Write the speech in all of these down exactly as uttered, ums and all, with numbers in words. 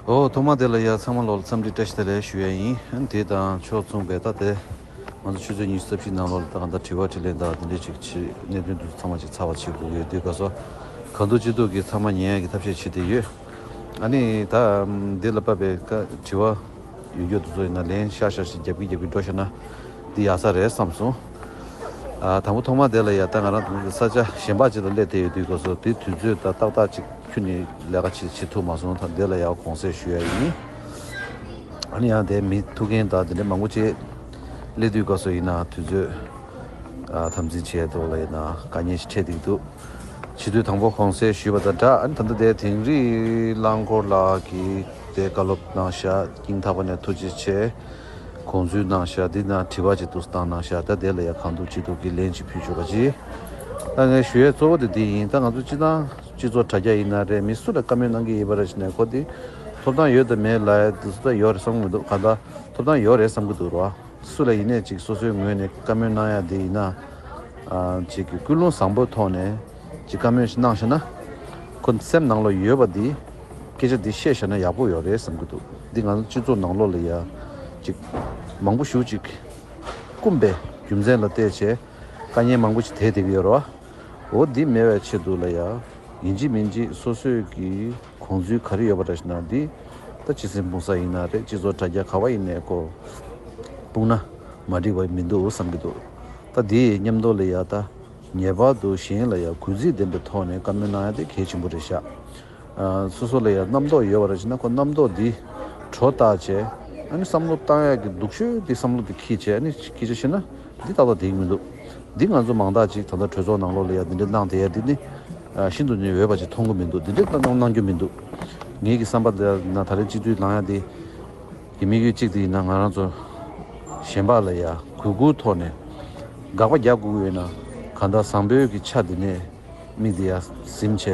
ཨོ། ཐོག་མ་དེ་ལ་ཡ་ཚང་མ་ལོག་ལ་འཚམས་འདྲི་བཀྲ་ཤིས་བདེ་ལེགས་ཞུ་ཡ་ཡིན། ཨ་ནི་དེ་དང་ཕྱོགས་མཚུངས་པའི་ད་དེ་ང་ཚོ་ཆུ་ཚོད་ཉི་ཤུ་རྩ་བཞི་ནང་ལོགས་ལ་ད་གང་ལྟར་དྲི་བ་དྲིས་ལན་དང་དེ་འདྲས་ཅིག་བྱེད། གནད་དོན་དེ་ཚོ་ཚང་མ་ཅིག་ཚར་བ་བྱེད་དགོས་ཀྱི་ཡོད་དུས་སྐབས་སུ། གང་ཐུབ་ཅི་ཐུབ་ཀྱིས་ཚང་མ་ཉན་ཡ་གི་ཐབས་ཤེས་བྱེད་བསྡད་ཡོད། ཨ་ནི་ད་འདི་ལ་དཔག་པའི་བཀའ་དྲི་བ་ཡོད་རྒྱུ་དེ་ཚོ་ཡིན་ན་ལན་ཤར་ཤར་ཞིག་རྒྱབ་ཀྱི་རྒྱབ་ཀྱི་འགྲོ་ཤག་ན་འདི་ཡག་ས་རེད་བསམ་སོང་། ཨ། དང་པོ་ཐོག་མ་དེ་ལ་ཡ་ད་ང་རང་ས་ཆ་གཞན་པ་ཅིག་ལ་སླེབས་བསྡད་ཡོད་དུས་སྐབས་སུ་དེ་དུས་ཚོད་ད་ཏག་ཏག་ཅིག་ཁྱོན་ནས་ལས་ཀ་ཅིག་བྱེད་ཐུབ་མ་སོང་། ད་དེ་ལ་ཡ་དགོངས་སེལ་ཞུ་ཡ་ཡིན། ཨ་ནི་ཡང་དེ་མི་ཐུག་མཁན་དང་དེ་འདྲ་མང་པོ་ཅིག་སླེབས་དུས་སྐབས་སུ་ཡིན་ན་དུས་ཚོད་ཨ་དམ་འཛིན་བྱས་འདུག་ལ་ཡིན་ན་དཀའ་ངལ་ཞིག་འཕྲད་བསྡད་འདུག། བྱེད་དུས་དང་པོ་གོང་གསལ་ཞུས་པ་དང་སྦྲགས། ཨ་ནི་ད་ལྟ་དེ་དིང་རི་རླངས་འཁོར་ལགས་ཀྱིས་དེ་བཀའ་སློབ་གནང་ཤག། སྙིང་ཐག་པ་ནས་ཐུགས་རྗེ་ཆེ། དགོངས་ཚུལ་གནང་ཤག། འདི་ན་དྲི་བ་ཅིག་འདུག་བཏང་གནང་ཤག། ད་དེ་ལ་ཡ་གང་ཐུབ་ཅི་ཐུབ་ཀྱིས་ལན་ཅིག་ཕུལ་ཆོག་པ་ཅིག། ད་ངས་ཞུ་ཡས་གཙོ་བོ་དེ་འདི་ཡིན། ད་ང་ཚོ་སྤྱི་བཏང་སྤྱི་ཚོགས་དྲ་རྒྱ་ཡིན་ན་རེད། མི་སུ་ལ་བཀའ་མོལ་གནང་གི་ཡིན་པ་རེད་ཟེར་ནས་ཁོ་འདི་ཐོབ་ཐང་ཡོད་དམ་མེད་ལ་ཡ་འདི་སུ་ད་ཡོད་རེད་བསམ་གི་མི་འདུག། གང་ལྟར་ཐོབ་ཐང་ཡོད་རེད་བསམ་གི་འདུག་རོ། སུ་ལ་ཡིན་ནས་ཅིག་སོ་སོའི་ངོས་ནས་བཀའ་མོལ་གནང་ཡ་དེ་ཡིན་ན། ཨ། ཅིག་གི་ཀུན་སློང་བཟང་པོའི་ཐོག་ནས་ཅིག་བཀའ་མོལ་ཞིག་གནང་ཤག་ན། ཁོ་སེམས་ནང་ལ་ཡོད་པ་དེ་སྐད་ཆ་དེ་བཤད་བཞག་ན་ཡག་པོ་ཡོད་རེད་བསམ་གི་འདུག། འདི་ང་ཚོ་སྤྱི་ཚོགས་ནང་ལོགས་ལ་ཡ་ཅིག་མང་པོ་ཞེ་ཅིག་སྐུམ་པའི་རྒྱུ་མཚན་ལ་བལྟས་བྱས་དཀའ་ངལ་མང་པོ་ཞིག་འཕྲད་བསྡད་ཀྱི་ཡོད་རེད་བ། འོ། འདི་མེད་པའི་ཆེད་དུ་ལ་ཡ། ཡིན་གཅིག་མིན་གཅིག་སོ་སོས་ཀྱི་དགོངས་ཚུལ་ག་རེ་ཡོད་པ་འདྲ་ཞིག་ན་འདི་ད་སྤྱི་སེམས་སྤུངས་ས་ཡིན་ན་རེད། སྤྱི་ཚོགས་དྲ་རྒྱ་ག་བ་ཡིན་ནའི་ཁོ་སྤུངས་ན་མ་འགྲིག་པ་མི་འདུག་བསམ་གྱི་འདུག། ད་འདི་མཉམ་དུ་ལ་ཡ་ད་ངེས་པར་དུ་གཞན་ལ་ཡ་གུས་བརྩི་ལྡན་པའི་ཐོག་ནས་བཀའ་མོལ་གནང་ཡ་དེ་གལ་ཆེན་པོ་རེད་ཤག། ཨ། སོ་སོ་ལ་ཡ་རྣམ་རྟོག་ཡོད་པ་རེད་ཅེ་ན་ཁོ་རྣམ་རྟོག་འདི་སྒྲོ་བཏགས་བྱས། ཨ་ནི་བསམ་བློ་བཏང་ཡ་གི་སྡུག་ཤོས་དེ་བསམ་བློ་དེ་འཁྱེར་བྱས་ཨ་ནི་སྐད་ཆ་བཤད་ན་འདི་ཏག་ཏག་བསྡད་ཀྱི་མི་འདུག། འདི་ང་ཚོ་མང་དག་ཅིག་ད་ལྟ་གྲོས་ཚོགས་ནང་ལོགས་ལ་ཡ་འདི་འདྲ་གནང་བསྡད་ཡ་འདི་ནི་ཨ་ཤིན་ཏུ་ནས་འོས་པ་ཅིག་མཐོང་གི་མི་འདུག། འདི་འདྲ་གནང་གནང་རྒྱུ་མི་འདུག། ངེད་ཀྱི་བསམ་པ་འདི་ན་ད་རེས་སྤྱི་འཐུས་ལངས་ཡ་འདི་གི་དམིགས་ཡུལ་གཅིག་དེ་ཡིན་ན་ང་རང་ཚོ་གཞན་པ་ལ་ཡ་གུས་བཀུར་ཐོག་ནས་དགག་པ་རྒྱག་དགོས་ཀྱི་ཡོད་ན་གང་ལྟར་བཟང་པོའི་གི་ཆ་འདི་ནས་མིག་འདི་ཡ་ཟིམ་བྱས་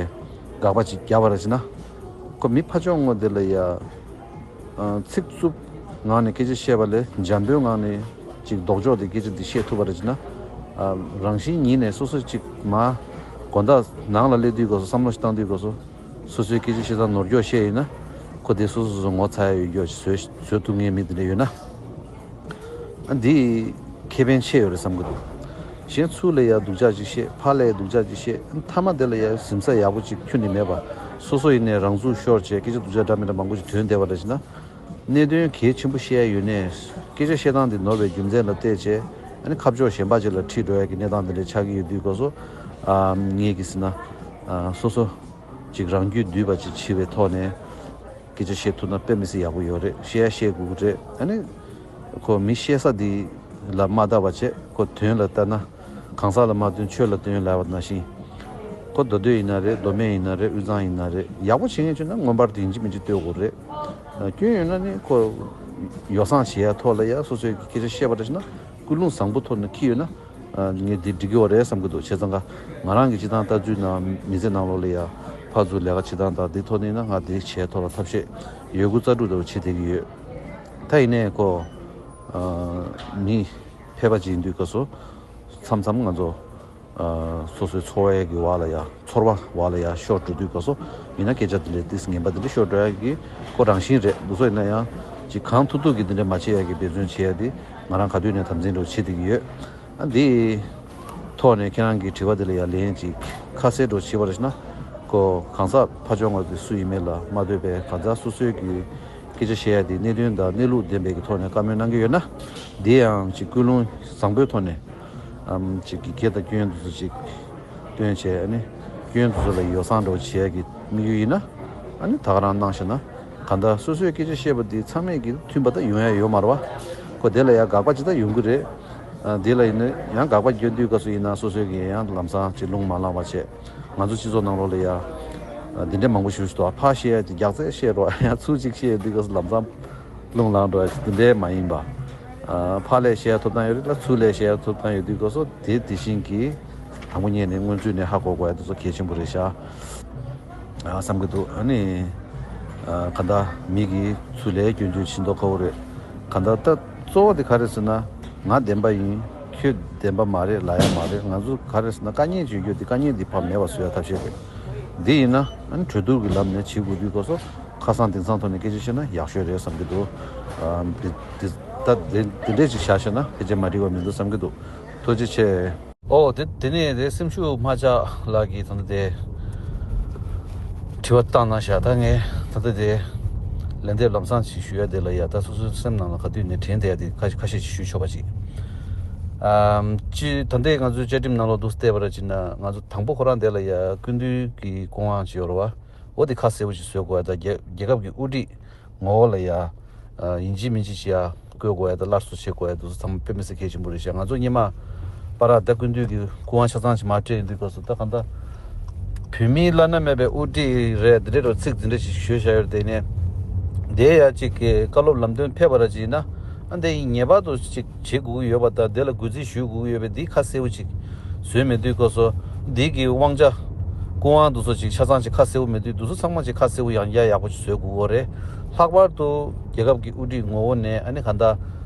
དགག་པ་ཅིག་རྒྱབ་པ་ར་ཅེ་ན། ཁོ་མི་ཕར་ཕྱོགས་ངོས་འདི་ལ་ཡ། ཨ། ཚིག་རྩུབ་ངང་ནས་སྐད་ཆ་བཤད་པ་ལས་འཇམ་པོའི་ངང་ནས་ཅིག་ལྡོག་ཕྱོགས་དེ་སྐད་ཆ་འདི་བཤད་ཐུབ་པ་རེད་ཅེ་ན། ཨ། རང་བཞིན་ཉིད་ནས་སོ་སོ་ཅིག་མ་དགོང་དག་ནང་ལ་སླེབས་དུས་སྐབས་སུ་བསམ་བློ་ཞིག་བཏང་དུས་སྐབས་སུ་སོ་སོའི་སྐད་ཆ་བཤད་སྟངས་ནོར་འཁྱོག་བཤད་ཡིན་ན་ཁོ་དེ་སོ་སོ་སོ་ངོ་ཚ་ཡ་ཡོད་རྒྱུ་ཞིག་བཟོས་བཟོ་ཐུབ་མཁན་མི་དེ་འདྲ་ཡོད་ན། ཨ། འདི་ཁེ་ཕན་ཆེ་ཡོད་རེད་བསམ་གི་འདུག། གཞན་ཚུར་ལ་ཡ་སྡུག་ཅག་ཅིག་བཤད། ཕར་ལ་ཡ་སྡུག་ཅག་ཅིག་བཤད། མཐའ་མ་དེ་ལ་ཡ་ཟིན་ས་ཡག་པོ་ཅིག་ཁྱོན་ནས་མེད་པ། སོ་སོ་ཡིན་ནའི་རང་ཚུགས་ཤོར་བྱས་སྐད་ཆ་སྡུག་ཅག་འདྲ་མི་འདྲ་མང་པོ་ཞིག་ཐོན་བསྡད་པ་འདྲ་ཞིག་ན། གནད་དོན་གལ་ཆེན་པོ་བཤད་ཡ་ཡོད་ནའི་སྐད་ཆ་བཤད་སྟངས་འདི་ནོར་བའི་རྒྱུ་མཚན་ལ་བལྟས་བྱས་ཨ་ནི་ཁ་ཕྱོགས་གཞན་པ་ཅིག་ལ་ཁྲིད་འགྲོ་ཡ་གི་གནས་སྟངས་འདི་འདྲ་ཆགས་ཀྱི་ཡོད་དུས་སྐབས་སུ། ཨ། ངེད་ཀྱིས་ཟེར་ན། ཨ། སོ་སོ་ཅིག་རང་རྒྱུད་འདུས་པ་ཅིག་བྱེད་པའི་ཐོག་ནས། སྐད་ཆ་བཤད་ཐུབ་ན་དཔེ་མི་སྲིད་ཡག་པོ་ཡོད་རེད། བཤད་ཡ་བཤད་དགོས་ཀྱི་རེད། ཨ་ནི་ཁོ་མི་བཤད་ས་འདི་ལ་མ་བལྟ་བ་བྱས་ཁོ་དོན་ལ་བལྟ་ན་གང་ཟག་ལ་མ་བསྟུན་ཆོས་ལ་བསྟུན་ལབ་པ་ནང་བཞིན། ཁོ་མདོ་སྟོད་ཡིན་ན་རེད། མདོ་སྨད་ཡིན་ན་རེད། དབུས་གཙང་ཡིན་ན་རེད། ཡག་པོ་བྱེད་མཁན་བྱུང་ན་མངོན་པར་དུ་ཡིན་གཅིག་མིན་གཅིག་བསྟོད་དགོས་རེད། སྐྱོན་ཡོད་ན་ནི་ཁོ་ཡོ་བསྲང་བྱེད་ཡ་ཐོག་ལ་ཡ་སོ་སོའི་སྐད་ཆ་བཤད་པ་འདྲ་ཞིག་ན་ཀུན་སློང་བཟང་པོ་ཐོག་ནས་འཁྱེར་ཡོད་ན། ཨ། ངས་འདི་འགྲིག་གི་ཡོད་རེད་བསམ་གྱི་འདུག། བྱས་ཙང་ཀ་ང་རང་གི་སྤྱི་བཏང་ལྟ་ཚུལ་ནང་མི་ཚེ་ནང་ལོགས་ལ་ཡ་ཕར་ཚུར་ལས་ཀ་བྱེད་སྟངས་དང་འདི་ཐོག་ནས་ན་ང་འདི་བྱས་ཐོག་ལ་ཐབས་ཤེས་ཡོད་དགུ་རྩ་དྲུག་ལྟ་བུ་བྱེད་བསྡད་ཀྱི་ཡོད། ད་ཡིན་ནའི་ཁོ། ཨ། མི་ཕལ་པ་ཅིག་ཡིན་དུས་སྐབས་སུ་མཚམས་མཚམས་ང་ཚོ། ཨ། སོ་སོའི་འཚོ་བའི་གི་བར་ལ་ཡ་ཚོར་བ་བར་ལ་ཡ་ཤོར་འགྲོ་དུས་སྐབས་སུ་ཡིན་ན་སྐད་ཆ་འདི་ལས་ཏིས་ངན་པ་འདི་འདྲ་ཤོར་འགྲོ་ཡ་གི་ཁོ་རང་བཞིན་རེད། འདུག་སེ་ཡིན་ན་ཡང་ཅིག་གང་ཐུབ་ཐུབ་ཀྱིས་འདི་འདྲ་མ་བྱེད་ཡ་གི་འབད་བརྩོན་བྱེད་ཡ་འདི་ང་རང་ག་དུས་ནས་དམ་འཛིན་འགྲོ་བྱེད་བསྡད་ཀྱི་ཡོད། ཨ། འདི་ཐོག་ནས་ཁྱེད་རང་གི་དྲི་བ་འདི་ལ་ཡ་ལན་ཅིག་ཁ་གསལ་འགྲོ་བྱེད་པ་རེད་ན་ཁོ་གང་ཟག་ཕར་ཕྱོགས་ངོས་ཀྱི་སུ་ཡིན་མིན་ལ་མ་ལྟོས་པའི་གང་ཟག་སོ་སོའི་གི་སྐད་ཆ་བཤད་ཡ་དེ་གནད་དོན་དང་གནས་ལུགས་ལྡན་པའི་གི་ཐོག་ནས་བཀའ་མོལ་གནང་གི་ཡོད་ན། དེ་ཡང་ཅིག་ཀུན་སློང་བཟང་པོའི་ཐོག་ནས། ཨམ། ཅིག་གི་གེ་དང་སྐྱོན་དེ་ཚོ་ཅིག་སྟོན་བྱས། ཨ་ནི་སྐྱོན་དེ་ཚོ་ལ་ཡོ་བསྲང་འདྲ་བོ་བྱེད་ཡ་གི་དམིགས་ཡུལ་ཡིན་ན། ཨ་ནི་ད་ག་རང་གནང་ཤེ་ན། གང་ལྟར་སོ་སོའི་སྐད་ཆ་བཤད་པ་དེ་ཚང་མས་ཀྱི་མཐུན་པ་ད་ཡོང་ཡ་ཡོད་མ་རེད་བ། ཁོ་དེ་ལ་ཡ་དགག་པ་ཅིག་ད་ཡོང་གི་རེད། ཨ། དེ་ལ་ཡིན་ན་ཡང་དགག་པ་བརྒྱབ་དུས་སྐབས་སུ་ཡིན་ན་སོ་སོའི་གི་ཡང་ལམ་སང་ཅིག་རླུང་མ་ལངས་པ་བྱས། ང་ཚོ་སྤྱི་ཚོགས་ནང་ལོགས་ལ་ཡ། ཨ། འདི་འདྲའི་མང་པོ་ཞིག་འདུག། ཕར་བཤད་ཡ་དེ་རྒྱག་རྩལ་བཤད་རོགས། ཡང་ཚུར་ཅིག་བཤད་དུས་སྐབས་སུ་ལམ་སང་རླུང་ལངས་འགྲོ་ཡ་ཅིག་འདི་འདྲའི་མ་ཡིན་པ། ཨ། ཕར་ལས་བཤད་ཡ་ཐོབ་ཐང་ཡོད་རེད་ལ་ཚུར་ལས་བཤད་ཡ་ཐོབ་ཐང་ཡོད་དུས་སྐབས་སུ་དེ་དེ་བཞིན་གྱི་དང་པོ་ཉིད་ནས་སྔོན་ཚུད་ནས་ཧ་གོ་དགོས་ཡ་དེ་ཚོ་གལ་ཆེན་པོ་རེད་ཤག། ཨ། བསམ་གྱི་འདུག། ཨ་ནི། ཨ། ག་འདྲ་མི་གིས་ཚུར་ལས་སྐྱོན་བརྗོད་བྱེད་མདོག་ཁ་པོ་རེད། ག་འདྲ་ད་གཙོ་བོ་དེ་ག་རེ་ཟེར་ན། ང་བདེན་པ་ཡིན། ཁྱོད་བདེན་པ་མ་རེད་ལབ་ཡ་མ་རེད། ང་ཚོ་ག་རེ་ཟེར་ན་དཀའ་ངལ་ཅིག་ཡོད་དུས་དཀའ་ངལ་འདི་ཕར་མེད་པ་བཟོ་ཡ་ཐབས་ཤེས་རེད། འདི་ཡིན་ན་ཨ་ནི་གྲོས་བསྡུར་གྱི་ལམ་ནས་བྱེད་དགོས་དུས་སྐབས་སུ། ཁ་སང་དེང་སང་ཐོག་ནས་སྐད་ཆ་བཤད་ན་ཡག་ཤོས་རེད་བསམ་གྱི་འདུག་ཨམ། དེ་དེ་ད་དེ་དེ་འདྲས་ཅིག་བཞག་བཤད་ན་ཕལ་ཆེར་མ་འགྲིག་པ་མི་འདུག་བསམ་གྱི་འདུག་ཐུགས་རྗེ་ཆེ། ཨོ་དེ་དེ་ནས་དེ་སེམས་ཤུགས་མ་ཆག་ལགས་ཀྱིས་ད་ལྟ་དེ་དྲི་བ་བཏང་གནང་ཤག་ད་ངས་ད་ལྟ་དེ་ལན་འདེབས་ལམ་སང་ཅིག་ཞུ་ཡ་དེ་ལ་ཡ། ད་སོ་སོའི་སེམས་ནང་ལ་ག་དུས་ནས་དྲན་བསྡད་ཡ་དེ་ཁ་ཁ་ཤས་ཅིག་ཞུས་ཆོག་པ་ཅིག་ཨམ། ཅི་ད་ལྟའི་ང་ཚོའི་བཅའ་ཁྲིམས་ནང་ལོགས་འདུག་བལྟས་པ་ར་ཅིག་ན། ང་ཚོ་དང་པོ་ཁོ་རང་དེ་ལ་ཡ་སྐུ་མདུན་གྱི་སྐུ་དབང་ཅིག་ཡོད་རེད་བ། འོ་དེ་ཁ་གསལ་པོ་ཅིག་བཟོ་དགོས་ཡ། ད་རྒྱལ་རྒྱལ་ཁབ་ཀྱི་དབུ་ཁྲིད་ངོ་བོ་ལ་ཡ་ཡིན་གཅིག་མིན་གཅིག་ཅིག་ཡ་བསྐོ་དགོས་ཡ། ད་སླར་གསོ་བྱེད་དགོས་ཡ་དེ་ཚོ་ཚང་མ་དཔེ་མི་སྲིད་གལ་ཆེན་པོ་རེད་ཤག་ང་ཚོ་སྔོན་མ་པ་ར་ད་སྐུ་མདུན་གྱི་སྐུ་དབང་ཆ་ཚང་ཅིག་མར་སྤྲད་ཡོང་དུས་སྐབས་སུ་ད་གང་ལྟར་བོད་མིའི་བླ་ན་མེད་པའི་དབུ་ཁྲིད་རེད། དེ་འདྲའི་རོ་ཚིག་འཛིན་གྲྭ་ཞིག་ཞུས་བཞག་ཡོད་རེད། དེ་ནས་དེ་ཡ་གཅིག་གི་བཀའ་སློབ་ལམ་སྟོན་ཕེབས་པ་ར་ཅིག་ཡིན་ན། ཨ་འདི་ངེས་པར་དུ་ཅིག་བྱེད་དགོས་ཀྱི་ཡོད་པ་དང་། དེ་ལ་གུས་བརྩི་ཞུ་དགོས་ཀྱི་ཡོད་པའི་འདི་ཁ་གསལ་པོ་ཅིག་བཟོས་མེད་དུས་སྐབས་སུ། འདི་གི་དབང་ཆ་སྐུ་དབང་འདུག་སོ་ཅིག་ཆ་ཚང་ཅིག་ཁ་གསལ་པོ་མེད་དུས། འདུག་སོ་ཚང་མ་ཅིག་ཁ་གསལ་པོ་ཡང་བསྐྱར་ཡག་པོ་ཅིག་བཟོས་དགོས་ཀྱི་རེད། ལྷག་པར་དུ་རྒྱལ་ཁབ་ཀྱི་དབུ་ཁྲིད་ངོ་བོ་ནས་ཨ་ནི་གང་ལྟར་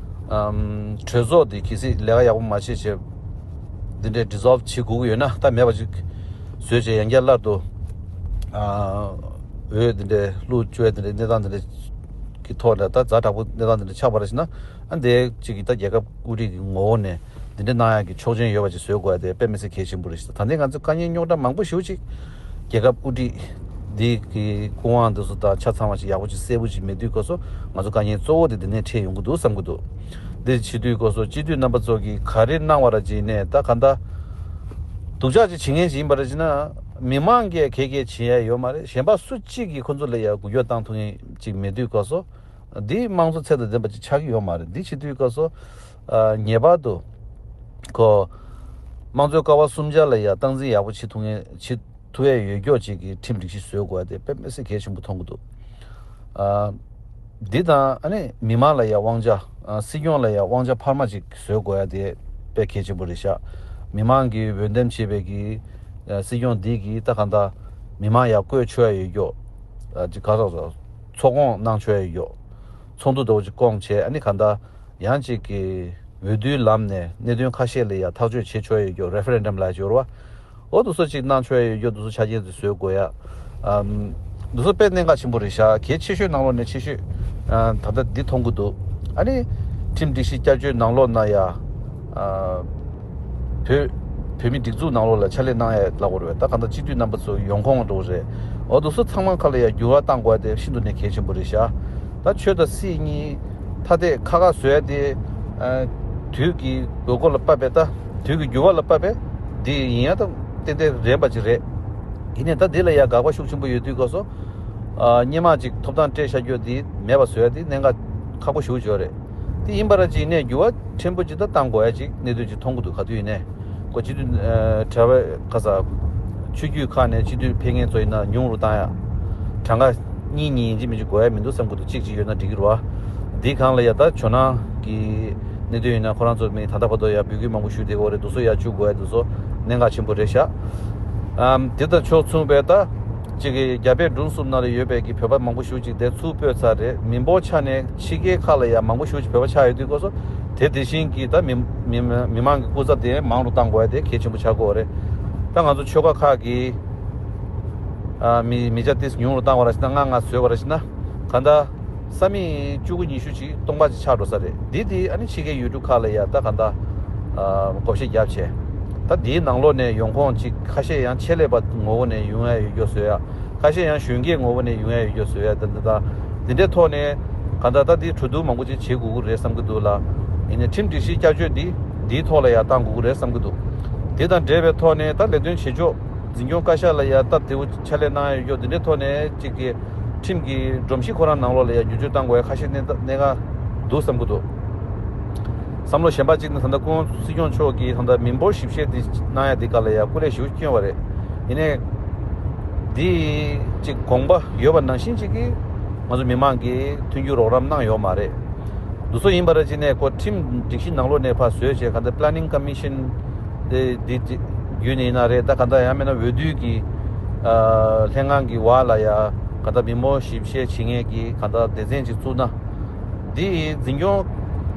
ཨམ། གྲོས་ཚོགས་འདི་གལ་སྲིད་ལས་ཀ་ཡག་པོ་མ་བྱས་བྱས་འདི་འདྲའི་dissolve་བྱེད་དགོས་ཀྱི་ཡོད་ན། ད་མེད་པ་ཅིག་བཟོས་བྱས་ཡང་བསྐྱར་སླར་དུ་ཨ། འོས་འདི་འདྲའི་བླུགས་བཅུག་ཡ་འདི་འདྲའི་གནས་སྟངས་འདི་འདྲའི་གི་ཐོག་ནས། ད་ཛ་དྲག་པོ་གནས་སྟངས་འདི་འདྲ་ཆགས་པ་རེད་ཟེར་ན། ཨ་འདི་གཅིག་གིས་ད་རྒྱལ་ཁབ་དབུ་ཁྲིད་ཀྱི་ངོ་བོ་ནས་འདི་འདྲ་གནང་ཡག་གི་ཆོག་མཆན་ཡོད་པ་ཅིག་བཟོ་དགོས་ཡ་དེ་དཔེ་མི་སྲིད་གལ་ཆེན་པོ་རེད་ཤག་ད་ལྟའི་ང་ཚོ་དཀའ་ངལ་རྙོག་དྲ་མང་པོ་ཞེ་པོ་ཅིག་རྒྱལ་ཁབ་དབུ་ཁྲིད་འདི་གི་སྐུ་དབང་འདི་ཚོ་དང་ཆ་ཚང་བ་ཅིག་ཡག་པོ་ཅིག་གསལ་པོ་ཅིག་མེད་དུས་སྐབས་སུ། ང་ཚོ་དཀའ་ངལ་གཙོ་བོ་དེ་འདི་ནས་འཕྲད་ཡོང་གི་འདུག་བསམ་གྱི་འདུག་འདི་བྱེད་དུས་སྐབས་སུ་སྤྱི་འཐུས་རྣམ་པ་ཚོ་གིས་ག་རེ་གནང་བ་ར་ཅིག་ནས་ད་ག་འདྲ་སྡུག་ཅག་ཅིག་བྱེད་མཁན་ཅིག་ཡིན་པ་ར་ཅིག་ན། མི་མང་གིས་ག་གེ་བྱེད་ཡ་ཡོད་མ་རེད། གཞན་པ་སུ་གཅིག་གིས་ཁོ་ཚོ་ལ་ཡ་འགུལ་སྐྱོད་བཏང་ཐུབ་མཁན་ཅིག་མེད་དུས་སྐབས་སུ། འདི་དམངས་གཙོ་ཚད་དང་ལྡན་པ་ཅིག་ཆགས་ཀྱི་ཡོད་མ་རེད། འདི་བྱེད་དུས་སྐབས་སུ། ཨ། ངེས་པར་དུ་ཁོ་དམངས་གཙོའི་ཀ་བ་གསུམ་ཆ་ལ་ཡ་སྟངས་འཛིན་ཡག་པོ་བྱེད་ཐུབ་མཁན་བྱེད་ཐུབ་ཡ་ཡོད་མཁན་ཅིག་གི་ཁྲིམས་སྒྲིག་གཞི་བཟོ་དགོས་ཡ་དེ་དཔེ་མི་སྲིད་གལ་ཆེན་པོ་མཐོང་གི་འདུག་ཨ། འདི་དང་ཨ་ནི་མི་མང་ལ་ཡ་དབང་ཆ། ཨ། སྲིད་སྐྱོང་ལ་ཡ་དབང་ཆ་འཕར་མ་ཅིག་བཟོ་དགོས་ཡ་དེ་དཔེ་གལ་ཆེན་པོ་རེད་ཤག་མི་མང་གིས་འོས་འདེམས་བྱས་པའི་གི། ཨ། སྲིད་སྐྱོང་འདི་གིས་ད་གང་ལྟར་མི་མང་ཡ་བསྐོས་ཆོག་ཡ་ཡོད་མཁན། ཨ། ཅིག་ག་རེ་ཟེར། ཚོགས་སྐོང་གནང་ཆོག་ཡ་ཡོད་མཁན། ཚོགས་འདུ་འདྲ་བོ་ཅིག་བསྐོང་བྱས། ཨ་ནི་གང་ལྟར་ཡང་ཅིག་གི་འོས་བསྡུའི་ལམ་ནས་གནད་དོན་ཁ་ཤས་ལ་ཡ་ཐག་གཅོད་བྱེད་ཆོག་ཡ་ཡོད་མཁན། Referendum་ལབ་ཡ་ཅིག་ཡོད་རེད་བ། འོ་འདུག་སེ་ཅིག་གནང་ཆོག་ཡ་ཡོད་རྒྱུ། འདུག་སེ་ཆ་རྐྱེན་ཅིག་བཟོ་དགོས་ཡ། ཨམ། འདུག་སེ་དཔེ་གནད་འགག་ཆེན་པོ་རེད་ཤག་གལ་ཆེ་ཤོས་ནང་ལོགས་ནས་ཆེ་ཤོས། ཨ། ད་ལྟ་འདི་མཐོང་གི་འདུག་ཨ་ནི་ཁྲིམས་སྒྲིག་གཞི་བསྐྱར་བཅོས་ནང་ལོགས་ན་ཡ། ཨ། བོད་བོད་མི་སྒྲིག་འཛུགས་ནང་ལོགས་ལ་ཕྱག་ལས་གནང་ཡ་ལབ་དགོས་རེད་པས། ད་གང་ལྟར་སྤྱི་འཐུས་རྣམ་པ་ཚོ་ཡོང་ཁུངས་འདྲ་བོ་རེད། འོ་འདུག་སེ་ཚང་མ་ཁ་ལ་ཡ་འགྱུར་བ་གཏང་དགོས་ཡ་དེ་ཤིན་ཏུ་ནས་གལ་ཆེན་པོ་རེད་ཤག་ད་ཆོས་དང་སྲིད་གཉིས་ཐ་དད་ཁག་ཁག་བཟོ་ཡ་དེ། ཨ། དུས་ཀྱི་དགོས་མཁོ་ལ་དཔག་པའི། ད་དུས་ཀྱི་འགྱུར་བ་ལ་དཔག་པའི་འདི་ཡིན་ཡ་ད་ཏན་ཏན་རན་པ་ཅིག་རེད། ཡིན་ནའི་ད་འདི་ལ་ཡ་དགག་པ་ཤུགས་ཆེན་པོ་ཡོད་དུས་སྐབས་སུ། ཨ། སྔོན་མ་ཅིག་ཐོབ་ཐང་སྤྲད་བཞག་རྒྱུ་འདི་མེད་པ་བཟོ་ཡ་འདི་གནད་འགག་ཁག་པོ་ཞེ་པོ་ཅིག་ཡོད་རེད། དེ་ཡིན་པ་ར་ཅིག་ཡིན་ནའི་འགྱུར་བ་ཕྲན་བུ་ཅིག་ད་གཏང་དགོས་ཡ་ཅིག་གནད་དོན་ཅིག་མཐོང་གི་འདུག་ག་དུས་ཡིན་ནའི། ཁོ་སྤྱི་འཐུས། ཨ། གྲྭ་པ་ཁ་ས་ཆོས་བརྒྱུད་ཁག་ནས་སྤྱི་འཐུས་ཕེབས་མཁན་ཚོ་ཡིན་ན་ཉུང་རུ་བཏང་ཡ། གྲངས་ཀ་གཉིས་གཉིས་ཡིན་གཅིག་མིན་གཅིག་དགོས་ཡ་མི་འདུག་བསམ་གྱི་འདུག་གཅིག་གཅིག་ཡོད་ན་འགྲིག་གི་རེད་བ། འདི་སྒང་ལ་ཡ་ད་ཇོ་ནང་གི་གནད་དོན་ཡིན་ན། ཁོ་རང་ཚོ་མི་ད་ལྟ་བར་དུ་ཡ་འབོད་སྐུལ་མང་པོ་ཞུས་བསྡད་ཡོད་རེད། འདུག་སེ་ཡ་བཅུག་དགོས་ཡ་འདུག་སེ་གནད་འགག་ཆེན་པོ་རེད་ཤག་ཨམ། དེ་དང་ཕྱོགས་མཚུངས་པའི་ད་གཅིག་གི་རྒྱ་བལ་འབྲུག་གསུམ་ནང་ལ་ཡོད་པའི་གི་བོད་པ་མང་པོ་ཞེ་པོ་ཅིག་དེ་ཚུར་སྤོས་ཚར་རེད། མི་འབོར་ཆ་ནས་ཕྱི་རྒྱལ་ཁག་ལ་ཡ་མང་པོ་ཞེ་པོ་ཅིག་བོད་པ་ཆགས་ཡོད་དུས་སྐབས་སུ། དེ་དེ་བཞིན་གྱི་ད་མི་མི་མི་མང་གི་སྐུ་ཚབ་དེ་མང་རུ་གཏང་དགོས་ཡ་དེ་གལ་ཆེན་པོ་ཆགས་ཀྱི་ཡོད་རེད། ད་ང་ཚོ་ཆོལ་ཁ་ཁག་གིས། ཨ། མི་མི་ཆ་ཏིས་ཉུང་རུ་བཏང་བ་ར་ཞིག་ན། ལྔ་ལྔ་བཟོས་པ་ར་ཞིག་ན། གང་ལྟར་ས་མིག་བཅུ་དགུ་ཉི་ཤུ་ཅིག་སྟོང་པ་ཅིག་ཆགས་འགྲོ་ས་རེད། འདི་དེ་ཨ་ནི་ཕྱི་རྒྱལ་ཡུལ་གྲུ་ཁག་ལ་ཡ་ད་གང་ལྟར། ཨ། བགོ་བཤའ་བརྒྱབ་བྱས། ད་འདིའི་ནང་ལོགས་ནས་ཡོང་ཁུངས་ཅིག་ཁ་ཤས་ཡང་ཆེད་ལས་པ་ངོ་བོ་ནས་ཡོང་ཡ་ཡོད་རྒྱུ་བཟོ་ཡ། ཁ་ཤས་ཡང་གཞོན་སྐྱེས་ངོ་བོ་ནས་ཡོང་ཡ་ཡོད་རྒྱུ་བཟོ་ཡ། ད་འདི་ད་འདི་འདྲའི་ཐོག་ནས་གང་ལྟར་ད་འདི་གྲོས་བསྡུར་མང་པོ་ཅིག་བྱེད་དགོས་ཀྱི་རེད་བསམ་གྱི་འདུག་ལ། ཡིན་ནའི་ཁྲིམས་སྒྲིག་གཞི་བསྐྱར་བཅོས་འདི་འདིའི་ཐོག་ལ་ཡང་གཏང་དགོས་ཀྱི་རེད་བསམ་གྱི་འདུག་དེ་དང་འབྲེལ་བའི་ཐོག་ནས་ད་ལས་དོན་བྱེད་ཕྱོགས། འཛིན་སྐྱོང་བཀའ་ཤག་ལ་ཡང་སྟབས་བདེ་པོ་ཕྱག་ལས་གནང་ཡ་ཡོད་རྒྱུ། འདི་འདྲའི་ཐོག་ནས་ཅིག་གི་ཁྲིམས་ཀྱི་སྒྲོམ་གཞི་ཁོ་རང་ནང་ལོགས་ལ་ཡང་བསྒྱུར་བཅོས་གཏང་དགོས་ཡ་ཁ་ཤས་གནད་གནད་འགག་འདུག་བསམ་གྱི་འདུག་བསམ་བློ་གཞན་པ་གཅིག་ནི། ད་ལྟ་སྐུ་ངོ་སྲིད་སྐྱོང་མཆོག་གིས་ད་ལྟ་མི་འབོར་ཞིབ་བཤེར་འདི་གནང་ཡ་འདི་ག་ལ་ཡ་སྐུ་ལས་ཞེ་པོ་བསྐྱོན་པ་རེད། ཡིན་ནའི་འདི་གཅིག་དགོངས་པ་ཡོད་པ་ནང་བཞིན་གཅིག་གིས་ང་ཚོ་མི་མང་གིས་མཐུན་འགྱུར་རོགས་རམ་གནང་ཡོད་མ་རེད། འདུག་སེ་ཡིན་པ་རེད། གཅིག་ནས་ཁོ་ཁྲིམས་སྒྲིག་གཞི་ནང་ལོགས་ནས་ཕར་བཟོས་བྱས། གང་ལྟར་Planning Commission་དེ་འདི་བརྒྱུད་ནས་ཡིན་ན་རེད། ད་གང་ལྟར་ཡང་མིན་ན་འོས་བསྡུ་གི་ཨ་ལྷན་ཁང་གི་འོག་ལ་ཡ་གང་ལྟར་མི་འབོར་ཞིབ་བཤེར་བྱེད་མཁན་གྱི་གང་ལྟར་སྡེ་ཚན་ཅིག་བཙུགས་ན། འདི་འཛིན་སྐྱོང་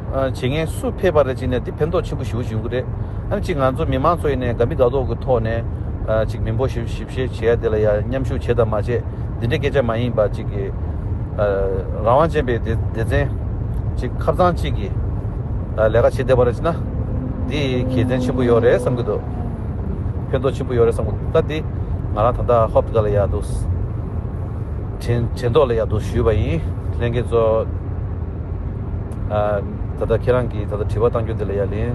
ཨ་བྱེད་མཁན་སུ་ཕེབས་པ་རེད། གཅིག་ནས་འདི་ཕན་ཐོགས་ཆེན་པོ་ཞེ་པོ་ཅིག་ཡོང་གི་རེད། ཨ་ནི་གཅིག་ང་ཚོ་མི་མང་ཚོ་ཡིན་ནའི་དགའ་མི་དགའ་མདོག་གི་ཐོག་ནས་ཨ་གཅིག་མི་འབོར་ཞིབ་ཞིབ་བཤེར་བྱེད་ཡ་དེ་ལ་ཡ་མཉམ་ཞུགས་བྱེད་དང་མ་བྱེད་འདི་འདྲའི་སྐད་ཆ་མ་ཡིན་པ། གཅིག་གི་ རང་དབང་ཅན་པའི་སྡེ་སྡེ་ཚན་གཅིག་ཁབ་ཚང་གཅིག་གིས་ལས་ཀ་བྱེད་བསྡད་པ་རེད་ཅེ་ན། འདི་གལ་ཆེན་ཆེན་པོ་ཡོད་རེད་བསམ་གྱི་འདུག་ཕན་ཐོགས་ཆེན་པོ་ཡོད་རེད་བསམ་གྱི་འདུག་ད་འདི་ང་རང་ད་ལྟ་ཧོབ་ཏེ་ག་ལ་ཡར་འདུག་དྲན་དྲན་ཐོག་ལ་ཡར་འདུག་ཞུས་པ་ཡིན། ལྷན་རྒྱས་ཚོ། ད་ལྟ་ཁྱེད་རང་གིས་ད་ལྟ་དྲི་བ་བཏང་རྒྱུ་འདི་ལ་ཡར་ལན་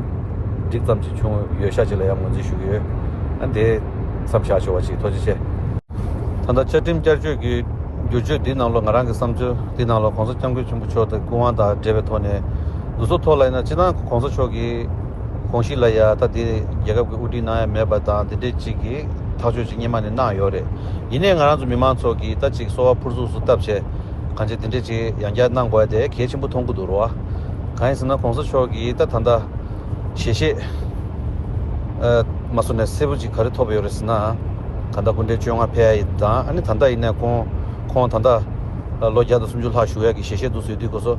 འགྲིག་ཙམ་ཅིག་བྱུང་ཡོད་ཤག་ཅིག་ལ་ཡར་ངོས་འཛིན་ཞུ་གི་ཡོད། ཨ་འདི་མཚམས་བཞག་ཆོག་པ་ཅིག་ཐུགས་རྗེ་ཆེ། ད་ལྟ་བཅའ་ཁྲིམས་བསྐྱར་བཅོས་ཀྱི་བསྒྱུར་བཅོས་འདི་ནང་ལོགས་ང་རང་གི་བསམ་ཚུལ་འདི་ནང་ལོགས་གོང་ས་སྐྱབས་མགོན་ཆེན་པོ་མཆོག་དང་སྐུ་དབང་དང་འབྲེལ་བའི་ཐོག་ནས་འདུ་ཚོགས་ཐོག་ལ་ཡིན་ན་སྤྱིར་བཏང་གོང་ས་མཆོག་གི་དགོངས་གཞི་ལ་ཡ་ད་འདི་རྒྱལ་ཁབ་ཀྱི་དབུ་ཁྲིད་གནང་ཡ་མེད་པ་དང་འདི་འདྲས་ཅིག་གི་ཐག་གཅོད་ཅིག་སྔོན་མ་ནས་གནང་ཡོད་རེད། ཡིན་ནའི་ང་རང་ཚོ་མི་མང་ཚོ་གིས་ད་ཅིག་སོ་བ་ཕུར་ཚུགས་སུ་བཏབ་བྱས་གང་ཅི་འདི་འདྲས་ཅིག་ཡང་བསྐྱར་གནང་དགོས་ཡ་དེ་གལ་ཆེན་པོ་མཐོང་གི་འདུག་རོ། གང་ཡིན་ཟེར་ན་གོང་ས་མཆོག་གིས་ད་ད་ལྟ་ཞལ་བཞེས་མ་སོང་ནས་གསལ་པོ་ཅིག་ག་རེ་ཐོབ་ཡོད་རེད་ཟེར་ན། ད་ལྟ་སྐུ་ཕྲེང་བཅོ་ལྔ་ཕེབས་ཡ་ཡི་དང་ཨ་ནི་ད་ལྟ་ཡིན་ནའི་ཁོང་ཁོང་ད་ལྟ་ལོ་བརྒྱ་དང་སུམ་ཅུ་ལྷག་བཞུགས་ཡ་གི་ཞལ་བཞེས་འདུག་ཟེར་དུས་སྐབས་སུ་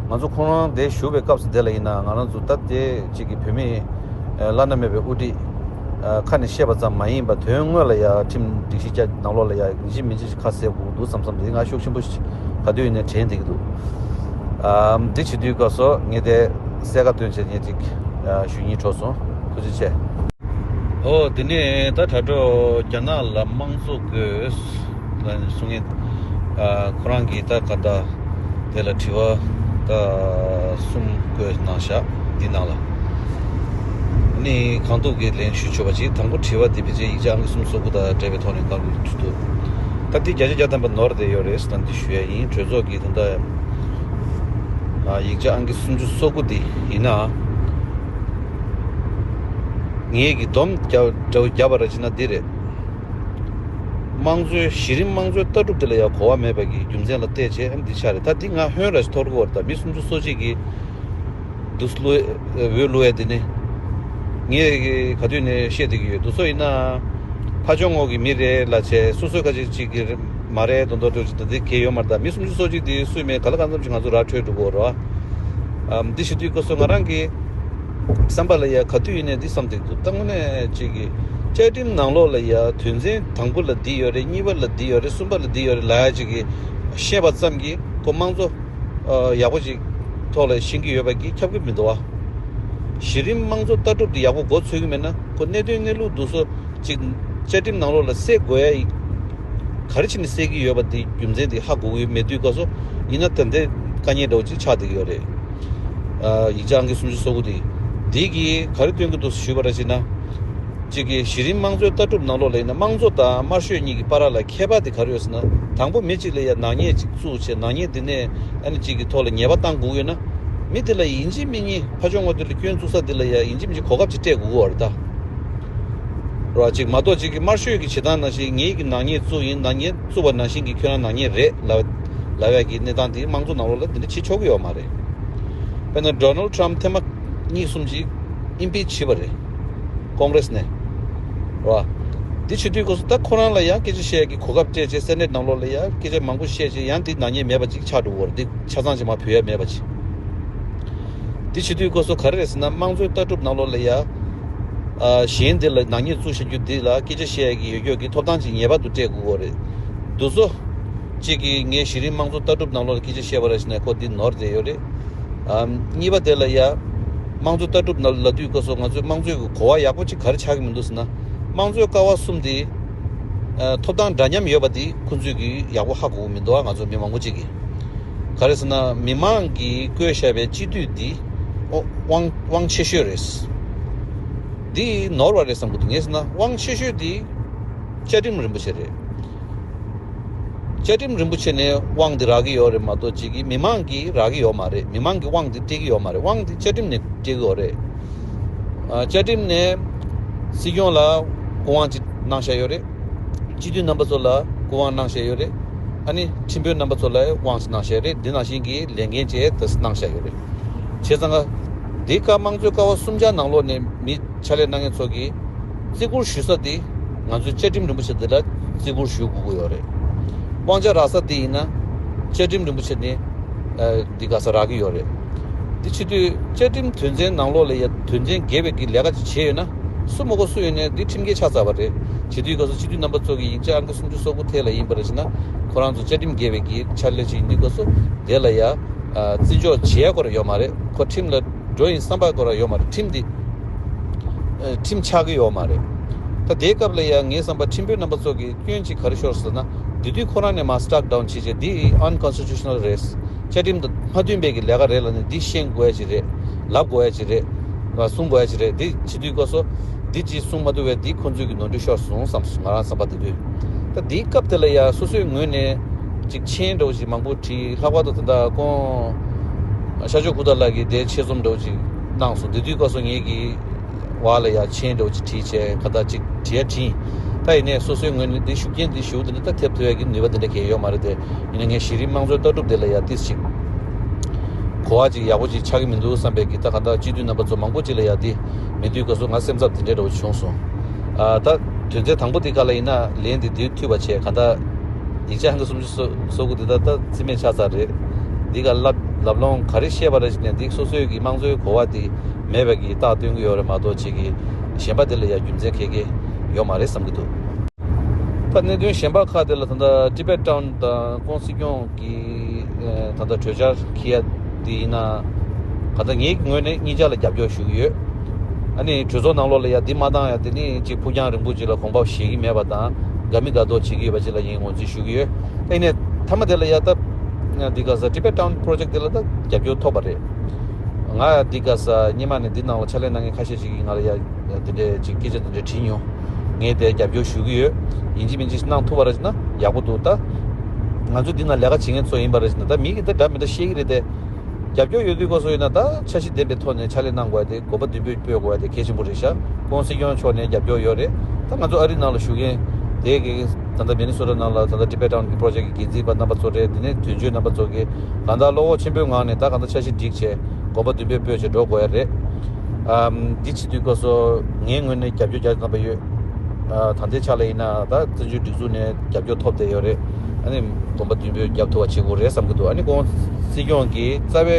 ང་ཚོ་ཁོང་རང་དེ་བཞུགས་པའི་སྐབས་སུ་དེ་ལ་ཡིན་ན་ང་རང་ཚོ་ད་དེ་ཅིག་གི་བོད་མི་བླ་ན་མེད་པའི་དབུ་ཁྲིད་ཁ་ནས་བཤད་པ་ཙམ་མ་ཡིན་པ་དོན་དངོས་ལ་ཡ་ཁྲིམས་སྒྲིག་གཞི་བཅའ་ནང་ལོགས་ལ་ཡ་ཡིན་གཅིག་མིན་གཅིག་ཁ་གསལ་དགོས་འདུག་བསམ་བསམ་དེ་ང་ཤུགས་ཆེན་པོ་ཞིག་ག་དུས་ཡིན་ནའི་དྲན་བསྡད་ཀྱི་འདུག་ཨམ། འདི་བྱེད་དུས་སྐབས་སུ་ངས་དེ་གསལ་ཁ་བཏོན་བྱས་ངས་ཅིག་ཞུ་སྙིང་བྲོ་སོང་། ཐུགས་རྗེ་ཆེ། ཨོ་དེ་ནས་ད་དྲ་གྲོགས་རྒྱ་ནག་ལ་དམངས་གཙོ་དགོས་ལ་གསུང་མཁན་ཁོ་རང་གིས་ད་ག་ད་དེ་ལ་དྲི་བ་ད་གསུམ་བཀོད་གནང་ཤག་འདི་ནང་ལ་ནི་གང་ཐུབ་ཀྱིས་ལན་ཞུ་ཆོག་པ་ཅིག་དང་པོ་དྲི་བ་འདི་ཕལ་ཆེར་ཡིག་ཆ་ཨང་ཀི་སུམ་ཅུ་སོ་དགུ་དང་འབྲེལ་བའི་ཐོག་ནས་བཀའ་འདྲི་ཞུ་འདུག་ད་འདི་བརྒྱ་ཆ་བརྒྱ་ཐམ་པ་ནོར་བསྡད་ཡོད་རེད་ཟེར་ན་འདི་ཞུ་ཡ་ཡིན། གྲོས་ཚོགས་ཀྱི་ད་ལྟ་ཡིག་ཆ་ཨང་ཀི་སུམ་ཅུ་སོ་དགུ་འདི་ཡིན་ན། ངེད་ཀྱིས་སྡོམ་རྒྱབ་རྒྱབ་པ་ར་བྱས་ན་འདི་རེད། དམངས་གཙོའི་གཞི་རིམ་དམངས་གཙོའི་ལྟ་གྲུབ་དེ་ལ་ཡང་གོ་བ་མེད་པ་གི་རྒྱུ་མཚན་ལ་བལྟས་བྱས་ཨ་ནི་འདི་ཆགས་རེད། ད་འདི་ང་ཧོན་ར་ཞིག་ཐོར་གོ་བར་ད་མི་སུམ་ཅུ་སོ་གཅིག་གིས་འདུག་བླུ་འོས་བླུ་བས་འདི་ནི་ངས་ག་དུས་ནས་བཤད་བསྡད་ཀྱི་ཡོད། འདུག་སོ་ཡིན་ན་ཕ་ཆོས་ངོགས་ཀྱི་མི་རེད་ལ་བྱས་སོ་སོའི་ཁ་ཆེ་གཅིག་གི་མ་རེད་མདོག་མདོག་འགྲོ་ཅིག་ད་འདི་གལ་ཡོད་མ་རེད། ད་མི་སུམ་ཅུ་སོ་གཅིག་འདི་སུས་མེད་ག་ལ་གང་འཚམ་ཞིག་ང་ཚོ་ར་འཕྲོད་འགྲོ་གོ་ར། ཨམ། འདི་ཞུ་དུས་སྐབས་སུ་ང་རང་གིས་བསམ་པ་ལ་ཡ་ག་དུས་ཡིན་ནའི་འདི་བསམ་བསྡད་འདུག་ད་དངོས་གནས་ཅིག་གི་བཅའ་ཁྲིམས་ནང་ལོགས་ལ་ཡ་དོན་ཚན་དང་པོ་ལ་འདི་ཡོད་རེད། གཉིས་པ་ལ་འདི་ཡོད་རེད། གསུམ་པ་ལ་འདི་ཡོད་རེད་ལ་ཡ་ཅིག་གི་བཤད་པ་ཙམ་གྱིས་ཁོ་དམངས་གཙོ་ཡག་པོ་ཅིག་ཐོག་ལ་ཤེས་ཀྱི་ཡོད་པ་གི་ཁྱབ་ཀྱི་མི་འདུག་བ། གཞི་རིམ་དམངས་གཙོ་ལྟ་གྲུབ་འདི་ཡག་པོ་མགོ་ཚོས་ཀྱི་མེད་ན་ཁོ་གནད་དོན་གནས་ལུགས་འདུག་སོ། ཅིག་བཅའ་ཁྲིམས་ནང་ལོགས་ལ་གསལ་དགོས་ཡ་ཡིན། ག་རེ་བྱས་ནས་གསལ་གྱི་ཡོད་པ་དེ་རྒྱུ་མཚན་དེ་ཧ་གོ་གི་མེད་དུས་སྐབས་སུ་ཡིན་ན་ད་ལྟའི་དཀའ་ངལ་འདྲ་བོ་ཅིག་ཆགས་བསྡད་ཀྱི་ཡོད་རེད། ཨ། ཡིག་ཆ་ཨང་ཀི་སུམ་ཅུ་སོ་དགུ་དེ། དེ་གིས་ག་རེ་སྟོན་གྱི་འདུག་ཞུས་པ་ར་བྱས་ན། གཅིག་གི་གཞི་རིམ་དམངས་གཙོའི་ལྟ་གྲུབ་ནང་ལོགས་ལ་ཡིན་ན་དམངས་གཙོ་དང་དམར་ཤོག་གཉིས་ཀྱི་བར་ལ་ཁྱད་པར་དེ་ག་རེ་ཡོད་ཟེར་ན། དང་པོ་མི་གཅིག་ལ་ཡ་ནག་ཉེས་ཅིག་བཙུགས་བྱས་ནག་ཉེས་དེ་ནས་ཨ་ནི་གཅིག་གི་ཐོག་ལ་ཉེས་པ་བཏང་དགོས་ཡོད་ན། མི་དེ་ལ་ཡིན་གཅིག་མིན་གཉིས་ཕ་ཆོས་ངོ་དེ་ལ་སྐྱོན་བཙུགས་ས་དེ་ལ་ཡ་ཡིན་གཅིག་མིན་གཅིག་གོ་སྐབས་ཅིག་སྤྲད་དགོས་ཀྱི་ཡོད་རེད་ད། རོ་གཅིག་མ་གཏོགས་གཅིག་གི་དམར་ཤོག་གི་བྱེད་སྟངས་ནང་བཞིན་ངེད་ཀྱི་ནག་ཉེས་བཙུགས་ཡིན། ནག་ཉེས་བཙུགས་པ་ནང་བཞིན་གྱི་ཁྱོད་རང་ནག་ཉེས་རེད་ལབ་ལབ་ཡ་གི་གནས་སྟངས་དེ་དམངས་གཙོ་ནང་ལོགས་ལ་དེ་འདྲ་བྱེད་ཆོག་གི་ཡོད་མ་རེད། དཔེར་ན་ཌོ་ནལ་ཊམ་ཐེངས་མ་གཉིས་གསུམ་ཅིག་ཨིམ་པིཆ་བྱས་པ་རེད། ཀོང་རེས་ནས། རོ། དེ་བྱེད་དུས་སྐབས་སུ་ད་ཁོ་རང་ལ་ཡང་སྐད་ཆ་བཤད་ཡ་གི་གོ་སྐབས་སྤྲད་བྱས་སེ་ནེ་ཊི་ནང་ལོགས་ལ་ཡང་སྐད་ཆ་མང་པོ་བཤད་བྱས་ཡང་དེ་ནག་ཉེས་མེད་པ་ཅིག་ཆགས་འགྲོ་གི་ཡོད་རེད། དེ་ཆ་ཚང་ཅིག་མར་བུད་ཡ་མེད་པ་ཅིག་དེ་བྱེད་དུས་སྐབས་སུ་ག་རེ་རེད་ཟེར་ན་དམངས་གཙོའི་ལྟ་གྲུབ་ནང་ལོགས་ལ་ཡ། ཨ། གཞན་དེ་ལ་ནག་ཉེས་བཙུགས་བཞག་རྒྱུ་འདི་ལ་སྐད་ཆ་བཤད་ཡ་གི་ཡོད་སྐྱོ་གི་ཐོབ་ཐང་ཅིག་ངེས་པར་དུ་སྤྲད་དགོས་ཀྱི་ཡོད་རེད། འདུག་སོ། གཅིག་གིས་ངས་གཞི་རིམ་དམངས་གཙོ་ལྟ་གྲུབ་ནང་ལོགས་ལ་སྐད་ཆ་བཤད་པ་རེད་ཟེར་ནས་ཁོ་འདི་ནོར་བསྡད་ཡོད་རེད། ཨམ། གཉིས་པ་དེ་ལ་ཡ། དམངས་གཙོ་ལྟ་གྲུབ་ནང་ལ་ལབ་དུས་སྐབས་སུ་ང་ཚོའི་དམངས་གཙོའི་གོ་བ་ཡག་པོ་ཅིག་ག་རེ་ཆགས་ཀྱི་མི་འདུག་ཟེར་ན། དམངས་གཙོའི་ཀ་བ་གསུམ་དེ། ཨ། ཐོབ་ཐང་འདྲ་མཉམ་ཡོད་པ་དེ་ཁོང་ཚོས་ཀྱིས་ཡག་པོ་ཧ་གོ་གི་མི་འདུག་ཨ། ང་ཚོ་མི་མང་པོ་ཅིག་གིས། ག་རེ་ཟེར་ན་མི་མང་གིས་བསྐོས་བཞག་པའི་སྤྱི་འཐུས་འདི་དབང་དབང་ཆེ་ཤོས་རེད། འདི་ནོར་བ་རེད་བསམ་གྱི་འདུག་ངས་ཟེར་ན་དབང་ཆེ་ཤོས་འདི་བཅའ་ཁྲིམས་རིན་པོ་ཆེ་རེད། བཅའ་ཁྲིམས་རིན་པོ་ཆེ་ནས་དབང་འདི་རག་གི་ཡོད་རེད་མ་གཏོགས་གཅིག་གིས་མི་མང་གིས་རག་གི་ཡོད་མ་རེད། མི་མང་གིས་དབང་འདི་སྤྲད་ཀྱི་ཡོད་མ་རེད། དབང་འདི་བཅའ་ཁྲིམས་ནས་སྤྲད་ཀྱི་ཡོད་རེད། ཨ། བཅའ་ཁྲིམས་ནས་སྲིད་སྐྱོང་ལ་སྐུ་དབང་ཅིག་གནང་བཞག་ཡོད་རེད། སྤྱི་འཐུས་རྣམ་པ་ཚོ་ལ་སྐུ་དབང་གནང་བཞག་ཡོད་རེད། ཨ་ནི་ཁྲིམས་དཔོན་རྣམ་པ་ཚོ་ལ་དབང་ཞིག་གནང་བཞག་རེད། འདི་ནང་བཞིན་གྱི་ལས་འགན་བཅས་དེ་གནང་བཞག་ཡོད་རེད། བྱས་ཙང་ཀ་འདི་ཀ་དམངས་གཙོའི་ཀ་བ་གསུམ་ཆ་ནང་ལོགས་ནས་མི་ཕྱག་ལས་གནང་མཁན་ཚོ་གིས་བརྩི་བཀུར་ཞུ་ས་དེ་ང་ཚོའི་བཅའ་ཁྲིམས་རིན་པོ་ཆེ་འདི་ལ་བརྩི་བཀུར་ཞུ་དགོས་ཀྱི་ཡོད་རེད། དབང་ཆ་རག་ས་དེ་ཡིན་ན་བཅའ་ཁྲིམས་རིན་པོ་ཆེ་ནས་འདི་ག་ས་རག་གི་ཡོད་རེད། འདི་བྱེད་དུས་བཅའ་ཁྲིམས་དོན་ཚན་ནང་ལོགས་ལ་ཡ་དོན་ཚན་བརྒྱད་པའི་གི་ལས་ཀ་ཅིག་བྱས་ཡོད་ན། སུ་མ་གོ་སུ་ཡིན་ནའི་འདི་ཁྲིམས་འགལ་ཆགས་ཚར་བ་རེད། བྱེད་དུས་སྐབས་སུ་སྤྱི་འཐུས་རྣམ་པ་ཚོ་གི་ཡིག་ཆ་ཨང་ཀི་སུམ་ཅུ་སོ་དགུ་ཐད་ལ་ཡིན་པ་རེད་ཅེ་ན། ཁོ་རང་ཚོ་བཅའ་ཁྲིམས་འགལ་བའི་གི་ཕྱག་ལས་ཅིག་ཡིན་དུས་སྐབས་སུ་དེ་ལ་ཡ་ཨ་བརྩི་འཇོག་བྱེད་ཡ་སྐོར་ཡོད་མ་རེད། ཁོ་ཁྲིམས་ལ་འགྲོ་ཡིན་བསམ་པ་སྐོར་ཡོད་མ་རེད། ཁྲིམས་འདི་ཨ་ཁྲིམས་ཆགས་ཀྱི་ཡོད་མ་རེད། ད་དེའི་སྐབས་ལ་ཡ་ངའི་བསམ་པ་ཁྲིམས་དཔོན་རྣམ་པ་ཚོ་གི་སྐྱོན་ཅིག་ག་རེ་ཤོར་ཟེར་ན། དེ་དུས་ཁོ་རང་ནས་མར་སི་ཊག་ཌའོན་བྱེད་བྱས་འདི་ཨན་ཀོན་སི་ཊི་ཊུ་ཤ་ནལ་རེད། བཅའ་ཁྲིམས་དང་མ་མཐུན་པའི་གི་ལས་ཀ་རེད་ལབ་ནས་འདི་ཤེས་དགོས་ཡ་ཅིག་རེད། ལབ་དགོས་ཡ་ཅིག་རེད། ལ་གསུང་དགོས་ཡ་ཅིག་རེད། འདི་བྱེད་དུས་སྐབས་སུ་འདི་ཅིག་གསུང་མ་ཐུབ་པས་འདི་ཁོང་ཚོའི་གི་ནོར་འཁྲུལ་ཤོར་སོང་བསམ་སོང་། ང་རང་བསམ་པ་དེ་དུས། ད་འདིའི་སྐབས་དེ་ལ་ཡ་སོ་སོའི་ངོས་ནས་ཅིག་མཆན་འདྲ་བོ་ཞིག་མང་པོ་བྲིས། ལྷག་པར་དུ་ད་ལྟ་ཁོང་ཤར་ཕྱོགས་ཁུག་རྟ་ལགས་ཀྱིས་དེ་ཆེད་རྩོམ་འདྲ་བོ་ཅིག་གནང་སོང་། དེ་དུས་སྐབས་སུ་ངེད་ཀྱིས་བ་ལ་ཡ་མཆན་འདྲ་བོ་ཅིག་བྲིས་བྱས་ག་ད་ཅིག་བྲིས་ཡ་བྲིས། ད་ཡིན་ནའི་སོ་སོའི་ངོས་ནས་འདི་ཤུགས་རྐྱེན་འདི་ཞུ་དེ་ནི་ད་ཐེབས་ཐུབ་ཡ་གི་ནུས་པ་དེ་འདྲ་གས་ཡོད་མ་རེད་དེ། ཡིན་ནའི་ངས་གཞི་རིམ་དམངས་གཙོའི་ལྟ་གྲུབ་དེ་ལ་ཡ་ཏིས་ཅིག་གོ་བ་ཅིག་ཡག་པོ་ཅིག་ཆགས་ཀྱི་མི་འདུག་བསམ་པའི་གི། ད་ག་ད་སྤྱི་འཐུས་རྣམ་པ་ཚོ་མང་པོ་ཅིག་ལ་ཡ་འདི་མེད་དུས་སྐབས་སུ་ང་སེམས་འཚབ་དེ་འདྲའི་འདྲ་བོ་བྱུང་སོང་། ཨ་ད་དོན་ཚན་དང་པོ་དེ་ག་ལ་ཡིན་ན་ལན་དེ་དུས་མཐུད་པ་བྱས་ག་ད་ཡིག་ཆ་ཧང་གི་སུམ་ཅུ་སོ་སོ་དགུ་དེ་ད་ད་རྩིས་མེད་ཆགས་ཚར་རེད། འདི་ག་ལབ་ལབ་ལོང་ག་རེ་བཤད་པ་རེད་ཅེ་ན། འདི་སོ་སོའི་གི་དམངས་གཙོའི་གོ་བ་དེ་མེད་པའི་གི་རྟགས་སྟོན་གི་ཡོད་རེད་མ་གཏོགས་ཅིག་གི་གཞན་པ་དེ་ལ་ཡ་རྒྱུ་མཚན་ག་གེ་ཡོད་མ་རེད་བསམ་གི་འདུག་ད་གནད་དོན་གཞན་པ་ཁག་དེ་ལ་ད་ལྟ་ཊི་བེཊ་ཊའོན་དང་ཀོང་སི་སྐྱོང་གི་ད་ལྟ་གྲོས་འཆར་འཁྱེར་ཡ་དེ་ཡིན་ན། ག་ད་ངའི་ངོས་ནས་གཉིས་ཆ་ལ་རྒྱབ་སྐྱོར་ཞུ་གི་ཡོད། ཨ་ནི་གྲོས་ཚོགས་ནང་ལོགས་ལ་ཡ་འདི་མ་བཏང་ཡ་དེ་ནི་ཅིག་ཕུགས་རྒྱང་རིང་པོ་ཅིག་ལ་གོམ་པ་བཞེས་ཀྱི་མེད་པ་དང་དགའ་མི་དགའ་མདོག་བྱེད་ཀྱི་ཡོད་པ་ཅིག་ལ་ངས་ངོས་འཛིན་ཞུ་གི་ཡོད། ཨ་ནི་མཐའ་མ་དེ་ལ་ཡ་ད་འདི་ག་ས་ཊི་བེཊ་ཊའོན་པོ་རོ་ཇེཀ་དེ་ལ་ད་རྒྱབ་སྐྱོར་ཐོབ་པ་རེད། ང་འདི་ག་ས་སྔོན་མ་ནས་འདི་ནང་ལ་ཕྱག་ལས་གནང་མཁན་ཁ་ཤས་ཤིག་གིས་ང་ལ་ཡ་འདི་འདྲའི་ཅིག་སྐད་ཆ་འདི་འདྲ་དྲིས་མྱོང་། ངས་དེ་རྒྱབ་སྐྱོར་ཞུ་གི་ཡོད། ཡིན་གཅིག་མིན་གཅིག་གནང་ཐུབ་པ་ར་ཅིག་ན་ཡག་པོ་འདུག་ད་ང་ཚོ་འདི་ན་ལས་ཀ་བྱེད་མཁན་ཚོ་ཡིན་པ་ར་ཅིག་ན་ད་མི་གིས་ད་འདྲ་མི་འདྲ་བཤད་ཀྱི་རེད་དེ། རྒྱབ་སྐྱོར་ཡོད་དུས་སྐབས་སུ་ཡིན་ན་ད་འཆར་གཞི་ལྡན་པའི་ཐོག་ནས་ཕྱག་ལས་གནང་དགོས་ཡ་དེ་དགོངས་པ་མདུན་སྤོས་སྤོས་དགོས་ཡ་དེ་གལ་ཆེན་པོ་རེད་ཤག་ཀོང་སི་སྐྱོང་ཕྱོགས་ནས་རྒྱབ་སྐྱོར་ཡོད་རེད། ད་ང་ཚོ་ཨ་རི་ནང་ལ་བཞུགས་མཁན་དེ་གི་ད་ལྟ་མི་ནི་སོ་ཊ་ནང་ལ་ད་ལྟ་ཊི་བེཊ་ཊའོན་གི་པོ་རོ་ཇེཀ་གི་འགན་འཛིན་པ་རྣམ་པ་ཚོ་རེད། དེ་ནས་དོན་གཅོད་རྣམ་པ་ཚོ་གིས་གང་ལྟར་བློ་ཁོག་ཆེན་པོའི་ངང་ནས་ད་གང་ལྟར་འཆར་གཞི་སྒྲིག་བྱས་དགོངས་པ་མདུན་སྤོས་སྤོས་བྱས་འགྲོ་དགོས་ཡ་རེད། ཨམ། འདི་བྱེད་དུས་སྐབས་སུ་ངའི་ངོས་ནས་རྒྱབ་སྐྱོར་རྒྱག་བསམ་པ་ཡོད། ཨ། ད་ལྟའི་ཆ་ལ་ཡིན་ན་ད་བཙན་བྱོལ་སྒྲིག་འཛུགས་ནས་རྒྱབ་སྐྱོར་ཐོབ་བསྡད་ཡོད་རེད། ཨ་ནི་དགོངས་པ་མདུན་སྤོས་རྒྱབ་ཐུབ་པ་བྱེད་དགོས་རེད་བསམ་གྱི་འདུག་ཨ་ནི་ཀོང་སི་སྐྱོང་གིས་རྩ་བའི་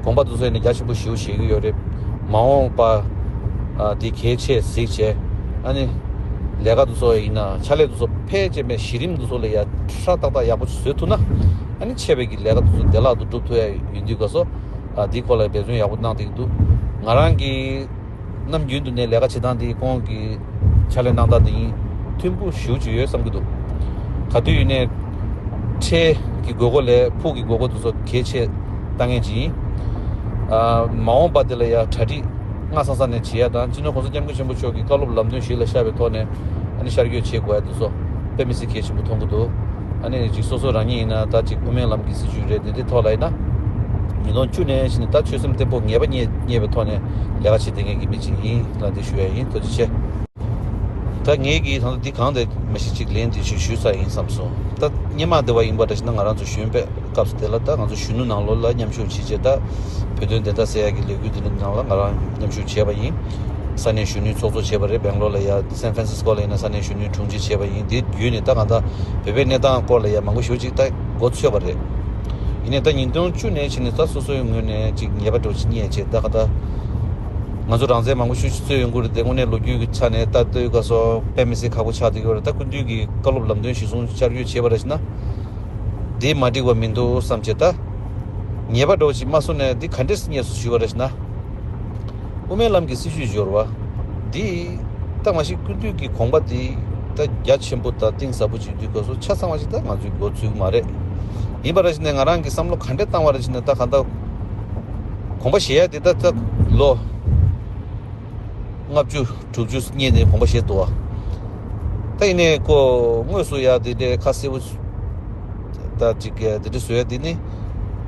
དགོངས་པ་དེ་ཚོ་ཡིན་ན་རྒྱ་ཆེན་པོ་ཞེ་པོ་བཞེས་ཀྱི་ཡོད་རེད། མ་འོངས་པ། ཨ། འདི་གལ་ཆེ་གཟིགས་བྱས། ཨ་ནི་ལས་ཀ་དེ་ཚོ་ཡིན་ན་ཕྱག་ལས་དེ་ཚོ་ཕལ་ཆེར་མེད་གཞི་རིམ་དེ་ཚོ་ལ་ཡ་ཧྲ་ཏག་ཏག་ཡག་པོ་བཟོས་ཐུབ་ན། ཨ་ནི་ཆེ་བའི་གི་ལས་ཀ་དེ་ཚོ་བདེ་བླག་ཏུ་སྒྲུབ་ཐུབ་ཡ་ཡིན་དུས་སྐབས་སུ། ཨ། འདིའི་སྐོར་ལ་འབད་བརྩོན་ཡག་པོ་གནང་བསྡད་ཀྱི་འདུག་ང་རང་གིས་ནམ་རྒྱུན་དུ་ནས་ལས་ཀ་བྱེད་སྟངས་འདི་ཁོང་གི་ཕྱག་ལས་གནང་སྟངས་འདི་ཡིན། མཐུན་པོ་ཞེ་པོ་ཅིག་ཡོད་བསམ་གྱི་འདུག་ག་དུས་ཡིན་ནའི་ཁྲལ་གྱི་དགོས་མཁོ་ལས་ཕུགས་ཀྱི་དགོས་མཁོ་དེ་ཚོ་གལ་ཆེ་ལྟ་མཁན་ཅིག་ཡིན། ཨ། མ་འོངས་པ་དེ་ལ་ཡ་གྲ་སྒྲིག་སྔ་ས་ས་ནས་བྱེད་ཡ་དང་། སྤྱི་ནོར་༸གོང་ས་༸སྐྱབས་མགོན་ཆེན་པོ་མཆོག་གི་བཀའ་སློབ་ལམ་སྟོན་གཞི་ལ་བཞག་པའི་ཐོག་ནས་ཨ་ནི་ཤར་བསྐྱོད་བྱེད་དགོས་ཡ་དེ་ཚོ་དཔེ་མི་སྲིད་གལ་ཆེན་པོ་མཐོང་གི་འདུག་ཨ་ནི་ཅིག་སོ་སོ་རང་ཉིད་ཡིན་ན་ད་ཅིག་དབུ་མའི་ལམ་གྱི་སྲིད་བྱུས་རེད། འདི་འདྲའི་ཐོག་ལ་ཡིན་ན་ཉིས་སྟོང་བཅུ་ནས་ཕྱིན་ནས་ད་ཆོད་སེམས་བརྟན་པོ་ངེས་པ་རྙེད་རྙེད་པའི་ཐོག་ནས་ལས་ཀ་བྱེད་བསྡད་མཁན་གྱི་མི་ཅིག་ཡིན་ལ་འདི་ཞུ་ཡ་ཡིན། ཐུགས་རྗེ་ཆེ། ད་ངས་ཀྱིས་ད་ལྟ་འདི་གང་དེ་མ་གཞི་ཅིག་ལན་འདི་ཞིག་ཞུས་ཚར་ཡིན་བསམ་སོང་། ད་སྔོན་མ་དེ་བ་ཡིན་པ་འདྲ་ཞིག་ན་ང་རང་ཚོ་གཞོན་པའི་སྐབས་སུ་དེ་ལ་ད་ང་ཚོ་གཞོན་ནུ་ནང་ལོགས་ལ་མཉམ་ཞུགས་བྱེད་བྱེད་ད་བོད་དོན་བདེན་མཐའ་གསལ་ཡག་གི་ལས་འགུལ་འདི་འདྲ་ནང་ལ་ང་རང་མཉམ་ཞུགས་བྱས་པ་ཡིན། ས་གནས་གཞོན་ནུའི་ཚོགས་གཙོ་བྱས་པ་རེད། སྦེང་ལོར་ལ་ཡ་སན་ཧྥ་རན་སིས་ཀོ་ལ་ཡིན་ན་ས་གནས་གཞོན་ནུའི་དྲུང་ཆེ་བྱས་པ་ཡིན། དེ་བརྒྱུད་ནས་ད་གང་ལྟར་བོད་པའི་གནས་སྟངས་སྐོར་ལ་ཡ་མང་པོ་ཞེ་པོ་ཅིག་ད་མགོ་ཚོས་པ་རེད། ཡིན་ནའི་ད་ཉིས་སྟོང་བཅུ་ནས་ཕྱིན་ནས་ད་སོ་སོའི་ངོས་ནས་ཅིག་ཉེས་པ་འདྲ་བོ་ཅིག་རྙེད་བྱས་ད་ག་ད། ང་ཚོ་རང་བཙན་མང་པོ་ཞེ་པོ་ཅིག་རྩོད་ཡོང་གི་རེད་དེ། དངོས་གནས་ལོ་རྒྱུས་ཀྱི་ཆ་ནས་ད་ལྟོས་ག་སོ་དཔེ་མི་སྲིད་ཁག་པོ་ཆགས་བསྡད་ཀྱི་ཡོད་རེད། ད་སྐུ་མདུན་གྱི་བཀའ་སློབ་ལམ་སྟོན་གཞིར་བཟུང་བསྐྱར་བསྐྱོད་བྱས་པ་རེད་ན། འདི་མ་འགྲིག་པ་མི་འདུག་བསམ་བྱས་ད། ཉེས་པ་འདྲ་བོ་ཅིག་མ་སོང་ནས་འདི་ག་འདྲས་རྙེད་སོང་ཞུས་པ་རེད་ན། དབུ་མའི་ལམ་གྱི་སྲིད་བྱུས་སྦྱོར་བ། འདི་ད་མ་གཞི་སྐུ་མདུན་གྱི་དགོངས་པ་འདི་ད་རྒྱ་ཆེན་པོ་དང་གཏིང་ཟབ་པོ་ཅིག་དུས་སྐབས་སུ་ཆ་ཚང་བ་ཞིག་ད་ང་ཚོའི་མགོ་ཚོས་ཀྱི་མ་རེད། ཡིན་པ་ར་ཞིག་ནས་ང་རང་གི་བསམ་བློ་ག་འདྲས་བཏང་བ་ར་ཞིག་ནས་ད་གང་ལྟར་དགོངས་པ་བཞེས་ཡ་འདི་ད་ད་ལོ་ལྔ་བཅུ་དྲུག་ཅུ་སྔོན་ནས་དགོངས་པ་བཞེས་འདུག་བ། ད་ཡིན་ནའི་ཀོ་དངོས་སུ་ཡ་འདི་འདྲའི་ཁ་གསལ་པོ་ད་ཅིག་གི་འདི་འདྲ་བཟོ་ཡ་འདི་ནི་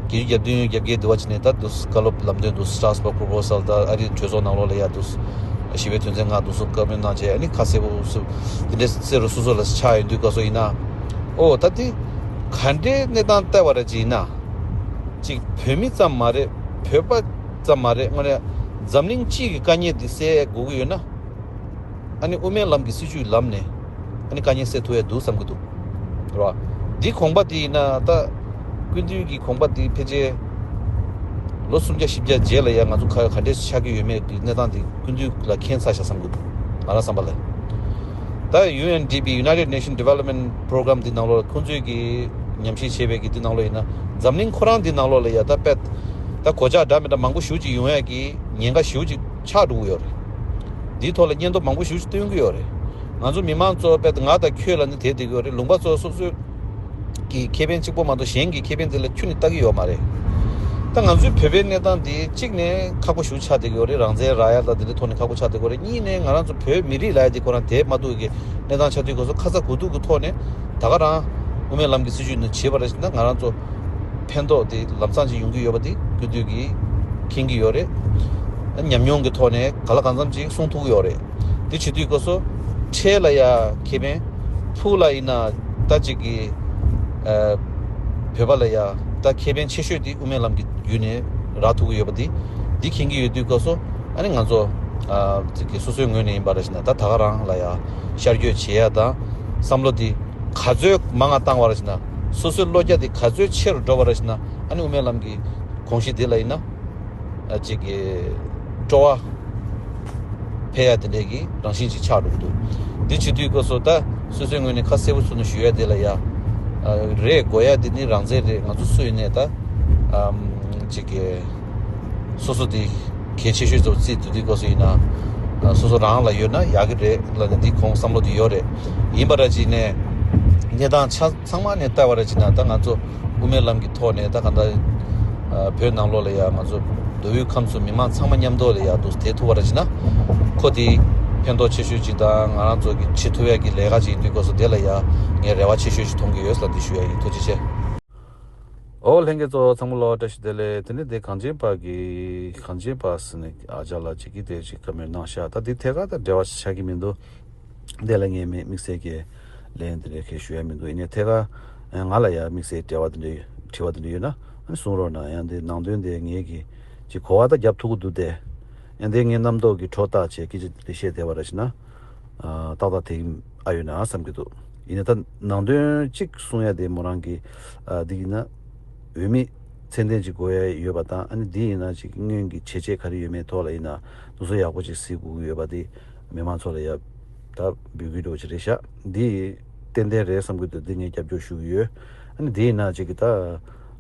བརྒྱད་ཅུ་གྱ་བདུན་གྱ་བརྒྱད་འདི་བ་ཅི་ནས་ད་འདུག་བཀའ་སློབ་ལམ་སྟོན་འདུག Strasbourg Proposal ད་ཨ་རིའི་གྲོས་ཚོགས་ནང་ལོགས་ལ་ཡ་འདུག་ཞི་བའི་དོན་ཚན་ལྔ་འདུག་སུ་བཀའ་མོལ་གནང་བྱས། ཨ་ནི་ཁ་གསལ་པོ་སུ་འདི་འདྲ་གསལ་རུ་སོ་སོ་ལ་ཆགས་ཡོང་དུས་སྐབས་སུ་ཡིན་ན། ཨོ་ད་འདི་ག་འདྲའི་གནས་སྟངས་ལྟ་བ་ར་ཅིག་ཡིན་ན། ཅིག་བོད་མི་ཙམ་མ་རེད། བོད་པ་ཙམ་མ་རེད། དངོས་གནས་འཛམ་གླིང་སྤྱི་གི་དཀའ་ངལ་འདི་སེལ་དགོས་ཀྱི་ཡོད་ན། ཨ་ནི་དབུ་མའི་ལམ་གྱི་སྲིད་བྱུས་ལམ་ནས་ཨ་ནི་དཀའ་ངལ་སེལ་ཐུབ་ཡ་འདུག་བསམ་གྱི་འདུག་རེད་བ། འདི་དགོངས་པ་འདི་ཡིན་ན་ད་སྐུ་མདུན་གྱི་དགོངས་པ་འདི་ཕལ་ཆེར་ལོ་སུམ་བརྒྱ་བཞི་བརྒྱ་རྗེས་ལ་ཡ་ང་ཚོ་ག་ག་འདྲས་ཆགས་ཀྱི་ཡོད་མེད་ཀྱི་གནས་སྟངས་འདི་སྐུ་མདུན་ལ་མཁྱེན་ཚར་ཤག་བསམ་གྱི་འདུག་ང་རང་བསམ་པ་ལ། ད་ཡུ་ཨེན་ཌི་པི། United Nation Development Program འདི་ནང་ལོགས་ལ་ཁོང་ཚོས་ཀྱི་ཉམས་ཞིབ་བྱས་པའི་གི་འདི་ནང་ལོགས་ཡིན་ན། འཛམ་གླིང་ཁོ་རང་འདི་ནང་ལོགས་ལ་ཡ་ད་དཔེ་ད་གོད་ཆག་འདྲ་མི་འདྲ་མང་པོ་ཞེ་པོ་ཅིག་ཡོང་ཡ་གི་ཉེན་ཁ་ཞེ་པོ་ཅིག་ཆགས་འགྲོ་གི་ཡོད་རེད། འདིའི་ཐོག་ལ་སྙན་ཐོ་མང་པོ་ཞེ་པོ་ཅིག་བཏོན་གི་ཡོད་རེད། ང་ཚོ་མི་མང་གཙོ་བོ་དཔེ་ང་དང་ཁྱོད་ལ་ནི་དེ་བསྡད་ཀྱི་ཡོད་རེད། ལུང་པ་གཙོ་བོ་སོ་སོའི་གི་ཁེ་ཕན་གཅིག་པོ་མ་གཏོགས་གཞན་གྱི་ཁེ་ཕན་དེ་ལ་ཁྱོན་ནས་ལྟ་གི་ཡོད་མ་རེད། ད་ང་ཚོའི་བོད་པའི་གནས་སྟངས་འདི་གཅིག་ནས་ཁག་པོ་ཞེ་པོ་ཆགས་བསྡད་ཀྱི་ཡོད་རེད། རང་བཙན་རག་ཡ་ལ་དེ་འདྲའི་ཐོག་ནས་ཁག་པོ་ཆགས་བསྡད་ཀྱི་ཡོད་རེད། གཉིས་ནས་ང་རང་ཚོ་བོད་མི་རིགས་ལབ་ཡ་དེ་ཁོ་རང་དེབ་མ་ཐུག་གི་གནས་སྟངས་ཆགས་དུས་སྐབས་སུ་ཁ་ཚ་དགོས་གཏུག་གི་ཐོག་ནས་ད་ག་རང་དབུ་མའི་ལམ་གྱི་སྲིད་བྱུས་ནང་བྱེད་པ་རེད་ཟེར་ན། ང་རང་ཚོ་ཕན་ཐོགས་དེ་ལམ་སང་ཅིག་ཡོང་གི་ཡོད་པ་དེ་སྐུ་མདུན་གྱིས་མཁྱེན་གྱི་ཡོད་རེད། ཉམས་མྱོང་གི་ཐོག་ནས་ག་ལ་གང་འཚམ་ཅིག་གསུང་ཐུབ་ཀྱི་ཡོད་རེད། དེ་བྱེད་དུས་སྐབས་སུ་འཕྲལ་ལ་ཡ་ཁེ་ཕན། ཕུགས་ལ་ཡིན་ན་ད་ཅིག་གི་ཨ་བོད་པ་ལ་ཡ་ད་ཁེ་ཕན་ཆེ་ཤོས་དེ་དབུ་མའི་ལམ་གྱི་བརྒྱུད་ནས་རག་ཐུབ་ཀྱི་ཡོད་པ་དེ་འདི་མཁྱེན་གྱི་ཡོད་དུས་སྐབས་སུ། ཨ་ནི་ང་ཚོ་ཨ་ཅིག་གི་སོ་སོའི་ངོས་ནས་ཡིན་པ་རེད་ཟེར་ན། ད་ད་ག་རང་ལ་ཡ་ཤར་བསྐྱོད་བྱེད་ཡ་དང་བསམ་བློ་དེ་ག་ཚོད་མང་ང་བཏང་བ་རེད་ཟེར་ན། སོ་སོའི་བློ་རྒྱ་དེ་ག་ཚོད་ཆེ་རུ་འགྲོ་བ་རེད་ཟེར་ན། ཨ་ནི་དབུ་མའི་ལམ་གྱི་དགོངས་གཞི་དེ་ལ་ཡིན་ན། ཨ་ཅིག་གི་སྤྲོ་བ་འཕེལ་ཡ་དེ་འདྲའི་གི་རང་བཞིན་ཅིག་ཆགས་འགྲོ་གི་འདུག་འདི་བྱེད་དུས་སྐབས་སུ་ད་སོ་སོའི་ངོས་ནས་ཁ་གསལ་པོ་བཟོ་ནས་ཞུ་ཡ་དེ་ལ་ཡ། ཨ་རེད། དགོས་ཡ་དེ་ནི་རང་བཙན་རེད། ང་ཚོ་སུ་ཡིན་ནའི་ད་ཨམ་ཅིག་གི་སོ་སོ་དེ་གལ་ཆེ་ཤོས་ཚོ་རྩིས་བསྡུ་དུས་སྐབས་སུ་ཡིན་ན། ཨ་སོ་སོ་རང་ལ་ཡོད་ན་ཡག་གི་རེད་ལབ་ནས་འདི་ཁོང་བསམ་བློ་དེ་ཡོད་རེད། ཡིན་པ་ར་ཅིག་ནས་གནས་སྟངས་ཆ་ཚང་མ་ནས་བལྟ་བ་ར་ཅིག་ན། ད་ང་ཚོ་དབུ་མའི་ལམ་གྱི་ཐོག་ནས་ད་ག་འདྲ་ཨ་བོད་ནང་ལོགས་ལ་ཡ་ང་ཚོ་མདོ་དབུས་ཁམས་གསུམ་མི་མང་ཚང་མ་མཉམ་དུ་ལ་ཡ་འདུག་དེ་ཐུབ་པ་ར་ཅིག་ན། ཁོ་དེ་ཕན་ཐོགས་ཆེ་ཤོས་ཅིག་དང་ང་རང་ཚོ་གི་བྱེད་ཐུབ་ཡ་གི་ལས་ཀ་ཅིག་ཡིན་དུས་སྐབས་སུ་དེ་ལ་ཡ་ངས་རེ་བ་ཆེ་ཤོས་ཤིག་མཐོང་གི་ཡོད་ལབ་འདི་ཞུ་ཡ་ཡིན། ཐུགས་རྗེ་ཆེ། ཨོ་ལྷན་རྒྱས་ཚོ་ཚང་མ་ལོ་བཀྲ་ཤིས་བདེ་ལེགས། དེ་ནས་དེ་གངས་ཅན་པ་གི་གངས་ཅན་པ་ཟེར་ནས་ཨ་ཅག་ལགས་ཅིག་གིས་དེ་ཅིག་བཀའ་མོལ་གནང་ཤག་ད་འདི་ཐད་ཀར་དང་འབྲེལ་བ་ཆགས་ཀྱི་མི་འདུག་དེ་ལ་ངས་མི་དམིགས་བསལ་གྱི་ལན་དེ་འདྲ་གས་ཞུ་ཡ་མི་འདུག་ཡིན་ནའི་ཐད་ཀར་ང་ལ་ཡ་དམིགས་བསལ་འབྲེལ་བ་དེ་འདྲ་དྲི་བ་དེ་འདྲ་ཡོད་ན་ཨ་ནི་གསུང་རོགས་གནང་། ཡང་དེ་ནང་དོན་དེ་ངས་ཀྱི་ཅིག་གོ་བ་ད་རྒྱབ་ཐུབ་ཀྱི་འདུག་སྟེ། ཡང་དེ་ངའི་རྣམ་རྟོག་གི་འཕྲོ་བརྟག་བྱས་སྐད་ཆ་དེ་བཤད་བསྡད་པ་ར་ཅིག་ན། ཨ་ཏག་ཏག་དེ་ཨ་ཡོད་ན་བསམ་གྱི་འདུག་ཡིན་ནའི་ད་ནང་དོན་གཅིག་གསུང་ཡ་དེ་མོ་རང་གི་ཨ་འདི་ཡིན་ན་འོས་མི་ཚད་ལྡན་ཅིག་དགོས་ཡ་ཡོད་པ་དང་། ཨ་ནི་འདི་ཡིན་ན་ཅིག་སྔོན་གྱི་བྱས་རྗེས་ག་རེ་ཡོད་མེད་ཐོག་ལ་ཡིན་ན་དུ་སོ་ཡག་པོ་ཅིག་གཟིགས་དགོས་ཀྱི་ཡོད་པ་དེ་མི་མང་ཚོ་ལ་ཡ་ད་འབོད་སྐུལ་འདྲ་བོ་ཅིག་རེད་ཤག་འདི་ཏན་ཏན་རེད་བསམ་གྱི་འདུག་འདི་ངས་རྒྱབ་སྐྱོར་ཞུ་གི་ཡོད། ཨ་ནི་འདི་ཡིན་ན་ཅིག་གི་ད་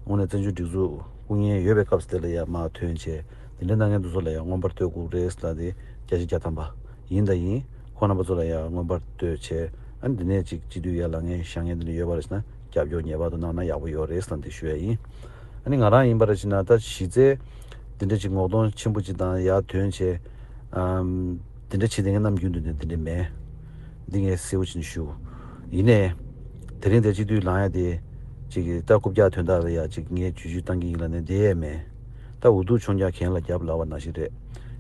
དངོས་གནས་བཙན་བྱོལ་སྒྲིག་འཛུགས་དབུ་བརྙེས་ཡོད་པའི་སྐབས་སུ་དེ་ལ་ཡ་མར་ཐོན་བྱས་དེ་འདྲ་གནང་མཁན་དུ་སོ་ལ་ཡ་མངོན་པར་བསྟོད་དགོས་རེད་ལ་དེ་བརྒྱ་ཆ་བརྒྱ་ཐམ་པ། ཡིན་དང་ཡིན། ཁོང་རྣམ་པ་ཚོ་ལ་ཡང་མངོན་པར་བསྟོད་བྱས། ཨ་ནི་འདི་ནས་ཅིག་སྤྱི་འཐུས་ཡར་ལངས་མཁན་བཞེངས་མཁན་འདི་འདྲ་ཡོད་པ་རེད་ཟེར་ན་རྒྱབ་སྐྱོར་ངེས་པར་དུ་གནང་ན་ཡག་པོ་ཡོད་རེད་ཟེར་ན་འདི་ཞུ་ཡ་ཡིན། ཨ་ནི་ང་རང་ཡིན་པ་རེད་ཟེར་ན་ད་གཞི་རྩའི་འདི་འདྲ་ཅིག་ངོ་གདོང་ཆེན་པོ་ཅིག་དང་ཡར་ཐོན་བྱས། ཨམ། འདི་འདྲ་བྱེད་བསྡད་མཁན་ནམ་རྒྱུན་དུ་ནས་འདི་འདྲ་མེད། འདི་ངས་གསལ་པོ་བྱས་ནས་ཞུ། ཡིན་ནའི། དེ་རིང་འདིར་སྤྱི་འཐུས་ལངས་ཡ་དེ། ཅིག་གིས་ད་རྐུབ་བཀྱག་དོན་དག་ལ་ཡ་ཅིག་ངས་བརྗོད་གཞི་བཏང་གི་ཡིན་ལབ་ནས་བསྡད་ཡས་མེད། ད་འུ་ཐུག་མཆོང་རྒྱག་གན་ལ་རྒྱབ་ལབ་པ་ནང་བཞིན་རེད།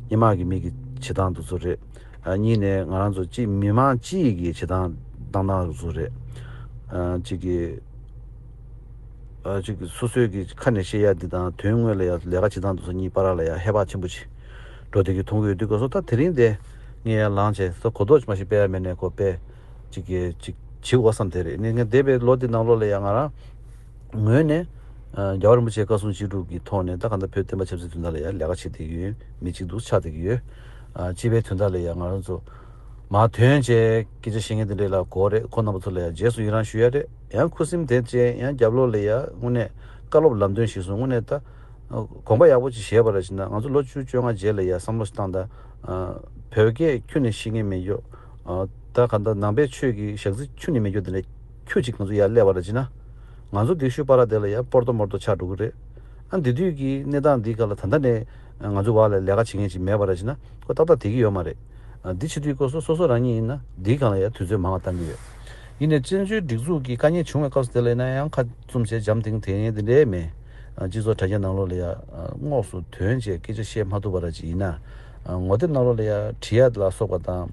སྔོན་མ་གི་མི་གི་བྱེད་སྟངས་དེ་ཚོ་རེད། ཨ་གཉིས་ནས་ང་རང་ཚོ་སྤྱི་མི་མང་སྤྱི་ཡི་གི་བྱེད་སྟངས་བཏང་སྟངས་དེ་ཚོ་རེད། ཨ་ཅིག་གི་ཨ་ཅིག་གི་སོ་སོའི་གི་ཁ་ནས་བཤད་ཡ་འདི་དང་དོན་དངོས་ལ་ཡ་ལས་ཀ་བྱེད་སྟངས་དེ་ཚོ་གཉིས་བར་ལ་ཡ་ཧེ་བག་ཆེན་པོ་ཅིག་འགྲོ་བསྡད་ཀྱི་མཐོང་གི་ཡོད་དུས་སྐབས་སུ། ད་དེ་རིང་དེ་ངས་ཡར་ལངས་བྱས་ད་གོ་རྟོགས་ཅིག་མ་ཞིག་སྤེལ་ཡ་མེད་ནས་ཁོ་དཔེ་ཅིག་གི་ཅིག་བྱེད་དགོས་བསམ་དེ་རེད། ངས་ངས་འདས་པའི་ལོ་འདི་ནང་ལོགས་ལ་ཡ་ང་རང་ངོས་ནས་ཨ་རྒྱལ་བ་རིན་པོ་ཆེའི་བཀའ་གསུང་བཅུ་དྲུག་གི་ཐོག་ནས་ད་གང་ལྟར་བོད་བསྟན་པ་ཆབ་སྲིད་དོན་དག་ལ་ཡང་ལས་ཀ་བྱེད་བསྡད་ཀྱི་ཡོད། མི་གཅིག་ཏུ་ཆགས་བསྡད་ཀྱི་ཡོད། ཨ་སྤྱི་པའི་དོན་དག་ལ་ཡང་ང་རང་ཚོ་མར་ཐོན་བྱས་སྐད་ཆ་བཤད་མཁན་དེ་འདྲས་ལ་གོ་རེད། ཁོང་རྣམ་པ་ཚོ་ལ་ཡང་རྗེས་སུ་ཡི་རང་ཞུ་ཡ་རེད། ཡང་ཁུ་སིམ་དེ་བྱས་ཡང་རྒྱབ་ལོགས་ལ་ཡང་དངོས་གནས་བཀའ་སློབ་ལམ་སྟོན་ཞིག་གསུངས། དངོས་གནས་ད་དགོངས་པ་ཡག་པོ་ཅིག་བཞེས་པ་རེད་ཟེར་ན། ང་ཚོ་ལོ་བཅུ་བཅོ་ལྔ་རྗེས་ལ་ཡང་བསམ་བློ་ཞིག་བཏང་ད། ཨ་བོད་སྐད་ཁྱོན་ནས་ཤེས་མཁན་མེད་རྒྱུ། ཨ་ད་ག་འདྲ་ནང་པའི་ཆོས་ཀྱི་ཞག་རྩི་ཁྱོན་ནས་མེད་རྒྱུ་དེ་འདྲ་ཁྱུ་གཅིག་ང་ཚོ་ཡར་སླེབས་པ་རེད་ཟེར་ན། ང་ཚོ་འདི་ཤུལ་བར་དེ་ལ་ཡང་སྤོར་ཏོ་མོར་ཏོ་ཆགས་འགྲོ་གི་རེད། ཨ་འདི་དུས་ཀྱི་གནས་སྟངས་འདིའི་སྒང་ལ་ད་ལྟ་ནས་ང་ཚོ་བར་ལ་ལས་ཀ་བྱེད་མཁན་ཅིག་མེད་པ་རེད་ཟེར་ན་ཁོ་ཏག་ཏག་བསྡད་ཀྱི་ཡོད་མ་རེད། ཨ་འདི་བྱེད་དུས་སྐབས་སུ་སོ་སོ་རང་ཉིད་ཡིན་ན་འདིའི་སྒང་ལ་ཡང་དུས་ཚོད་མང་བ་བཏང་གི་ཡོད། ཡིན་ནའི་བཙན་བྱོལ་སྒྲིག་འཛུགས་ཀྱི་དཀའ་ངལ་བྱུང་བའི་སྐབས་སུ་དེ་ལ་ཡིན་ན་ཡང་ཁ་བཙུམ་བྱས་འཇམ་ཐིང་དེ་ངས་དེ་འདྲས་མེད། ཨ་སྤྱི་ཚོགས་དྲ་རྒྱ་ནང་ལོགས་ལ་ཡང་ཨ་དངོས་སུ་ཐོན་བྱས་སྐད་ཆ་བཤད་མ་ཐུབ་པ་ར་ཅིག་ཡིན་ན། ཨ་ངོ་དེབ་ནང་ལོགས་ལ་ཡང་བྲིས་ཡ་ལ་སོགས་པ་དང་།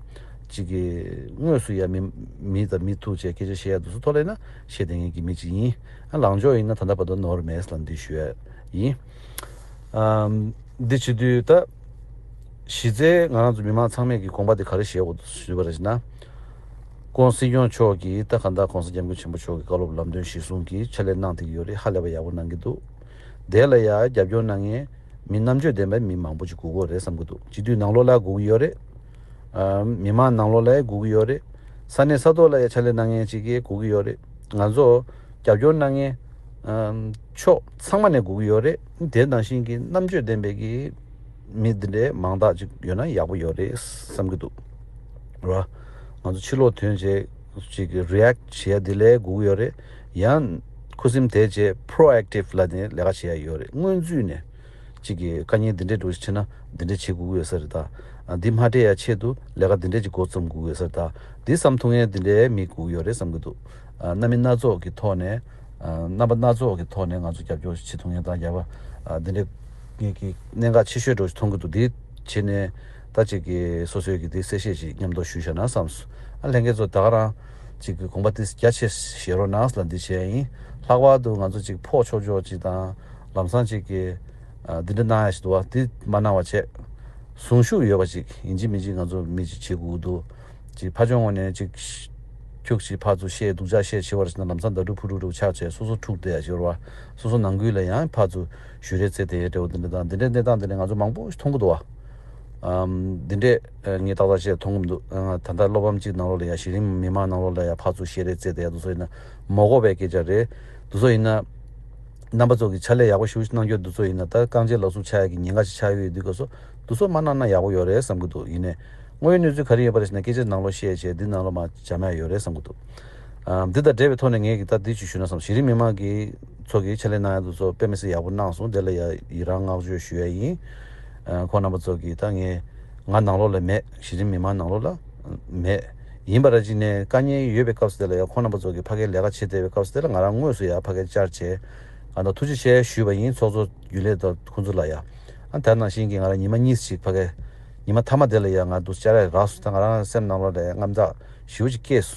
ཅིག་གི་དངོས་སུ་ཡང་མི་མི་དང་མི་ཐུག་བྱས་སྐད་ཆ་བཤད་ཡ་དེ་ཚོ་ཐོག་ལ་ཡིན་ན་བཤད་བསྡད་མཁན་གྱི་མི་ཅིག་ཡིན། ཨ་ལངས་ཕྱོགས་ཡིན་ན་ད་ལྟ་བར་དུ་ནོར་མེད་ལབ་འདི་ཞུ་ཡ་ཡིན། ཨམ། འདི་བྱེད་དུས་ད། གཞི་རྩའི་ང་རང་ཚོ་མི་མང་ཚང་མས་ཀྱི་དགོངས་པ་དེ་ག་རེ་བཞེས་དགོས་འདུག་ཞུས་པ་རེད་ཟེར་ན། ཁོང་སྲིད་སྐྱོང་མཆོག་གིས་ད་གང་ལྟར་༸གོང་ས་༸སྐྱབས་མགོན་ཆེན་པོ་མཆོག་གི་བཀའ་སློབ་ལམ་སྟོན་གཞིར་བཟུང་གིས་ཕྱག་ལས་གནང་བསྡད་ཀྱི་ཡོད་རེད། ཧ་ལས་པ་ཡག་པོ་གནང་གི་འདུག་དེ་ལ་ཡང་རྒྱབ་སྐྱོར་གནང་མཁན་མི་རྣམ་དཔྱོད་ལྡན་པའི་མི་མང་པོ་ཅིག་དགོས་ཀྱི་ཡོད་རེད་བསམ་གྱི་འདུག་སྤྱི་འཐུས་ནང་ལོགས་ལ་དགོས་ཀྱི་ཡོད་རེད། ཨ་མི་མང་ནང་ལོགས་ལ་ཡང་སྒུག་གི་ཡོད་རེད། ས་གནས་ས་ཐོག་ལ་ཡང་ཕྱག་ལས་གནང་མཁན་ཅིག་གིས་སྒུག་གི་ཡོད་རེད། ང་ཚོ་རྒྱབ་སྐྱོར་གནང་མཁན་ཨམ་ཕྱོགས་ཚང་མ་ནས་སྒུག་གི་ཡོད་རེད། དེ་ནང་བཞིན་གྱི་རྣམ་དཔྱོད་ལྡན་པའི་གི་མི་འདི་འདྲའི་མང་དག་ཅིག་ཡོད་ན་ཡག་པོ་ཡོད་རེད་བསམ་གྱི་འདུག་ར། ང་ཚོ་ཕྱི་ལོགས་ཐོན་བྱས་ཅིག་རི་ཨེག་བྱེད་ཡ་འདི་ལས་སྒུག་གི་ཡོད་རེད། ཡང་ཁུ་སིམ་དེ་བྱས་པོ་རོ་ཨེག་ཊིབ་ལ་ནས་ལས་ཀ་བྱེད་ཡ་ཡོད་རེད། སྔོན་ཚུད་ནས་ཅིག་གི་དཀའ་ངལ་འདི་འདྲའི་འགྲོ་ཕྱིན་ན་འདི་འདྲ་བྱེད་དགོས་ཀྱི་ཡོད་ས་རེད་ད། ཨ་འདི་མ་འཕྲད་ཡ་ཆེད་དུ་ལས་ཀ་འདི་འདྲ་ཅིག་འགོ་རྩོམ་དགོས་ཀྱི་ཡོད་ས་རེད་ད། འདི་བསམ་ཐུབ་མཁན་འདི་འདྲའི་མི་དགོས་ཀྱི་ཡོད་རེད་བསམ་གྱི་འདུག་ཨ་རྣམ་པ་སྣ་ཚོགས་ཀྱི་ཐོག་ནས་ཨ་རྣམ་པ་སྣ་ཚོགས་ཀྱི་ཐོག་ནས་ང་ཚོ་རྒྱབ་སྐྱོར་བྱེད་ཐུབ་མཁན་དང་རྒྱབ་པ་ཨ་འདི་འདྲའི་ངེད་ཀྱི་གནད་འགག་ཆེ་ཤོས་འགྲོ་མཐོང་གི་འདུག་འདི་བྱས་ནས་ད་ཅིག་གི་སོ་སོའི་གི་འདི་གསལ་བཤད་ཅིག་མཉམ་དུ་ཞུས་བཞག་ན་བསམས། ཨ་ལྷན་རྒྱས་ཚོ་ད་ག་རང་ཅིག་གི་དགོངས་པ་འདི་རྒྱ་ཆེ་བཞེས་རོགས་གནང་ལ་འདི་བྱས་ཡིན། ལྷག་པར་དུ་ང་ཚོ་ཅིག་ཕོག་ཆོག་ཆོག་ཅིག་དང་། ལམ་སང་ཅིག་གི་ཨ་འདི་འདྲ་གནང་ཡ་ཞིག་འདུག་བ། འདི་མ་གནང་བ་བྱས། གཟུངས་གཞུག་ཡོད་པ་ཅིག་ཡིན་གཅིག་མིན་གཅིག་ང་ཚོ་མི་ཅིག་བྱེད་དགོས་ཀྱི་འདུག་ཅིག་ཕར་ཕྱོགས་ངོས་ནས་ཅིག་ཁྱུག་ཅིག་ཕར་ཚུར་བཤད་སྡུག་ཅག་བཤད་བྱེད་པར་ཕྱིན་ན་ལམ་སང་ཟླ་དྲུག་ཕུ་དྲུག་དྲུག་ཆགས་བྱས་སོ་སོ་འཁྲུག་བསྡད་ཡ་ཞིག་ཡོད་རེད་བ། སོ་སོ་ནང་ཁུལ་ལ་ཡང་ཕར་ཚུར་ཞུ་རེས་རྩེད་བསྡད་ཡ་འདྲ་བོ་འདི་འདྲ་དང་འདི་འདྲའི་གནས་སྟངས་འདི་འདྲ་ང་ཚོ་མང་པོ་ཞིག་མཐོང་གི་འདུག་བ། ཨམ། འདི་འདྲས་ངས་ཏག་ཏག་བཤད་མཐོང་གི་མི་འདུག་ཨ་ད་ལྟ་བློ་ཕམ་གཅིག་ནང་ལོགས་ལ་ཡ་གཞི་རིམ་མི་མང་ནང་ལོགས་ལ་ཡ་ཕར་ཚུར་བཤད་རེས་རྩེད་བསྡད་ཡ་འདུག་སོ་ཡིན་ན་མ་དགོས་པའི་སྐད་ཆ་རེད། འདུག་སོ་ཡིན་ན། རྣམ་པ་ཚོ་གི་ཕྱག་ལས་ཡག་པོ་ཞེ་པོ་ཅིག་གནང་རྒྱུ་འདུག་སོ་ཡིན་ན་ད་རྐང་རྗེས་ལག་སུབ་ཆགས་ཡ་གི་ཉེན་ཁ་ཅིག་ཆགས་ཡོད་དུས་སྐབས་སུ་འདུག་སོ་མ་གནང་ན་ཡག་པོ་ཡོད་རེད་བསམ་གི་འདུག་ཡིན་ནའི་དངོས་ཡོད་གནས་ཚུལ་ག་རེ་ཡོད་པ་རེད་ཟེར་ན་སྐད་ཆ་ནང་ལོགས་བཤད་བྱས་འདི་ནང་ལོགས་མ་འཇམ་ཡ་ཡོད་རེད་བསམ་གི་འདུག་ཨ་འདི་དང་འབྲེལ་བའི་ཐོག་ནས་ངས་གི་ད་འདི་ཅིག་ཞུས་ན་བསམ། གཞི་རིམ་མི་མང་གི་ཚོ་གི་ཕྱག་ལས་གནང་ཡ་འདུག་སོ་དཔེ་མི་སྲིད་ཡག་པོ་གནང་སོང་། དེ་ལ་ཡ་ཡི་རང་བསྔགས་བརྗོད་ཞུ་ཡ་ཡིན། ཨ་ཁོང་རྣམ་པ་ཚོ་གི་ད་ངས་ང་ནང་ལོགས་ལ་མེད། གཞི་རིམ་མི་མང་ནང་ལོགས་ལ་མེད། ཡིན་པ་ར་ཅིག་ནས་དཀའ་ངལ་ཡོད་པའི་སྐབས་སུ་དེ་ལ་ཡ་ཁོང་རྣམ་པ་ཚོ་གི་ཕ་གིར་ལས་ཀ་བྱེད་བསྡད་པའི་སྐབས་སུ་དེ་ལ་ང་རང་དངོས་སུ་ཡ་ཕ་གིར་བཅར་བྱས་ང་དང་ཐུགས་རྗེ་ཆེ་ཞུས་པ་ཡིན། ཚོགས་གཙོ་རྒྱུན་ལས་དང་ཁོང་ཚོ་ལ་ཡ། ཨ་དེ་ནང་བཞིན་གྱི་ང་རང་ཉི་མ་གཉིས་ཤིག་ཕ་གིར་ཉི་མ་མཐའ་མ་དེ་ལ་ཡ་ང་འདུག་བཅར་ཡ་རག་སོང་། ད་ང་རང་སེམས་ནང་ལོགས་ལ་ཡ་དངངས་སྐྲག་ཞེ་པོ་ཅིག་སྐྱེས་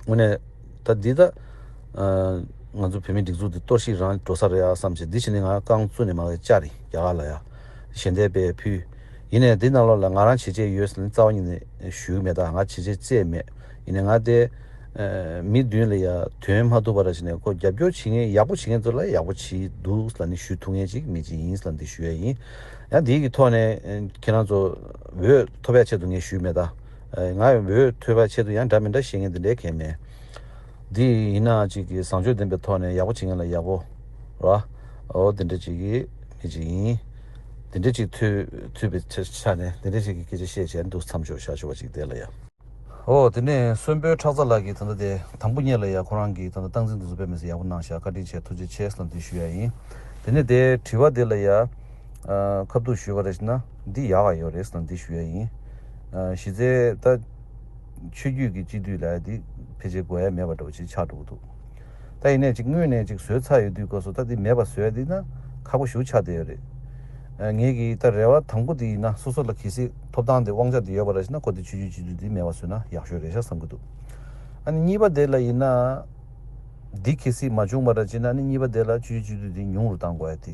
སོང་། དངོས་གནས་ད་འདི་ད་ཨ་ང་ཚོ་བོད་མིའི་སྒྲིག་འཛུགས་འདི་གཏོར་བཤིག་རང་འགྲོ་ས་རེད་ཡ་བསམ་བྱས་འདི་བྱས་ནས་ང་རྐང་བཙུགས་ནས་མ་གི་བཅར་རེད་རྒྱ་གར་ལ་ཡ། ཞལ་འདེབས་དཔེ་ཕུལ། ཡིན་ནའི་འདི་ནང་ལོགས་ལ་ང་རང་བྱས་རྗེས་ཡོད་ཟེར་ནས་རྩ་བ་ཉིད་ནས་ཞུ་གི་མེད། ད་ང་བྱས་རྗེས་རྩད་མེད། ཡིན་ནའི་ང་དེ་ཨ་མི་མདུན་ལ་ཡ་དོན་མ་ཐུབ་པ་ར་བྱས་ནས་ཁོ་རྒྱབ་སྐྱོར་བྱེད་མཁན་ཡག་པོ་བྱེད་མཁན་ཚོ་ལ་ཡག་པོ་བྱེད་འདུག་ལབ་ནས་ཞུ་ཐུབ་མཁན་ཅིག་མི་ཅིག་ཡིན་ལབ་འདི་ཞུ་ཡ་ཡིན། ཡང་འདི་གི་ཐོག་ནས་ཨ་ཁྱེད་རང་ཚོ་འོས་ཐོབ་པའི་ཆེད་དུ་ངས་ཞུས་མེད། ད་ཨ་ང་འོས་ཐོབ་པའི་ཆེད་དུ་ཡང་འདྲ་མི་འདྲ་བཤད་མཁན་འདི་འདྲའི་གང་ཡང་མེད། འདི་ཡིན་ན་ཅིག་གི་བཟང་སྤྱོད་ལྡན་པའི་ཐོག་ནས་ཡག་པོ་བྱེད་མཁན་ལ་ཡག་པོ་ར། འོ་འདི་འདྲ་ཅིག་གི་མི་ཅིག་ཡིན། འདི་འདྲ་ཅིག་ཐུག་ཐུག་པའི་ཆ་ཆ་ནས་འདི་འདྲ་ཅིག་གི་སྐད་ཆ་བཤད་བྱས་འདུག་མཚམས་འཇོག་བྱ་ཆོག་པ་ཅིག་དེ་ལ་ཡ། འོ་དེ་ནས་གསོན་པོའི་ཁྲག་རྩ་ལགས་ཀྱིས་ད་ལྟ་དེ་དང་པོ་ཉིད་ལ་ཡ་ཁོ་རང་གིས་ད་ལྟ་སྟངས་འཛིན་འདུག་སེ་དཔེ་མི་སྲིད་ཡག་པོ་གནང་ཤག་བཀའ་དྲིན་ཆེ་ཐུགས་རྗེ་ཆེ་ཟེར་ལ་འདི་ཞུ་ཡ་ཡིན། དེ་ནས་དེ་དྲི་བ་དེ་ལ་ཡ། ཨ་ཁ་ཐུག་ཞུས་པ་རེད་ན་འདི་ཡག་ག་ཡོད་རེད་ཟེར་ལ་འདི་ཞུ་ཡ་ཡིན། ཨ་གཞི་རྩའི་ད་ཆོས་བརྒྱུད་ཀྱི་སྤྱི་འཐུས་ལ་ཡ་འདི་ཕལ་ཆེར་དགོས་ཡ་མེད་པ་འདྲ་བོ་ཅིག་ཆགས་འགྲོ་གི་འདུག་ད་ཡིན་ནའི་ཅིག་དངོས་ནས་ཅིག་བཟོས་ཚར་ཡོད་དུས་སྐབས་སུ་ད་འདི་མེད་པ་བཟོ་ཡ་འདི་ན་ཁག་པོ་ཞེ་པོ་ཆགས་བསྡད་ཡོད་རེད། ཨ་ངེད་ཀྱི་ད་རེ་བ་དང་པོ་དེ་ཡིན་ན་སོ་སོ་ལ་གལ་སྲིད་ཐོབ་ཐང་དེ་དབང་ཆ་དེ་ཡོད་པ་རེད་ཟེར་ན་ཁོ་དེ་ཆོས་བརྒྱུད་སྤྱི་འཐུས་དེ་མེད་པ་བཟོས་ན་ཡག་ཤོས་རེད་ཤག་བསམ་གྱི་འདུག་ཨ་ནི་གཉིས་པ་དེ་ལ་ཡིན་ན། འདི་གལ་སྲིད་མ་བྱུང་བ་ར་བྱས་ན་ནི་གཉིས་པ་དེ་ལ་ཆུ་ཆུ་ཆུ་དུས་དེ་ཉུང་རུ་བཏང་དགོས་ཡ་དེ།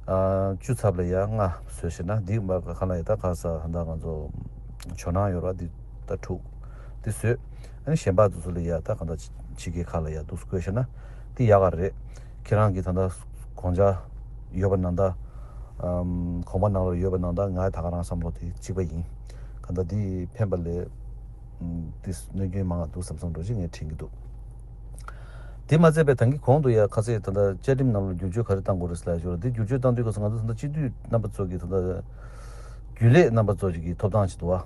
ཨ་བཅུ་ཚབ་ལ་ཡ་ལྔ་བཟོས་ཤེ་ན་འདི་མ་ག་ལ་ཡ་ད་ག་ས་ཧ་ད་ང་ཚོ་ཇོ་ནང་ཡོད་ར་འདི་ད་དྲུག་འདི་བཟོས། ཨ་ནི་གཞན་པ་དུ་ཚོ་ལ་ཡ་ད་ག་ད་ཕྱི་རྒྱལ་ཁག་ལ་ཡ་འདུག་བསྐོས་ཤེ་ན་འདི་ཡག་ག་རེད། ཁྱེད་རང་གི་ད་ད་དགོངས་འཆར་ཡོད་པ་ནང་ད་ཨམ་གོང་པ་ནང་ལ་ཡོད་པ་ནང་ད་ང་ད་ག་རང་བསམ་བློ་དེ་གཅིག་པ་ཡིན། ག་ད་འདི་ཕན་པ་ལས། ཏིས་གནོད་སྐྱོན་མང་བ་འདུག་བསམ་བསམ་འགྲོ་ཞིག་ངས་དྲན་གྱི་འདུག་དེ་མ་ཚད་པའི་ད་གིན་གོང་དུ་ཡ་ཁ་སང་ད་ལྟ་བཅའ་ཁྲིམས་ནང་ལ་བསྒྱུར་བཅོས་ག་རེ་བཏང་དགོས་རེད་ཟེར་ལ་ཞོར་འདི་བསྒྱུར་བཅོས་བཏང་དུས་སྐབས་སུ་ང་ཚོ་ད་ལྟ་སྤྱི་འཐུས་རྣམ་པ་ཚོ་གི་ད་ལྟ་རྒྱུན་ལས་རྣམ་པ་ཚོ་ཞིག་གི་ཐོབ་ཐང་ཞིག་འདུག་བ།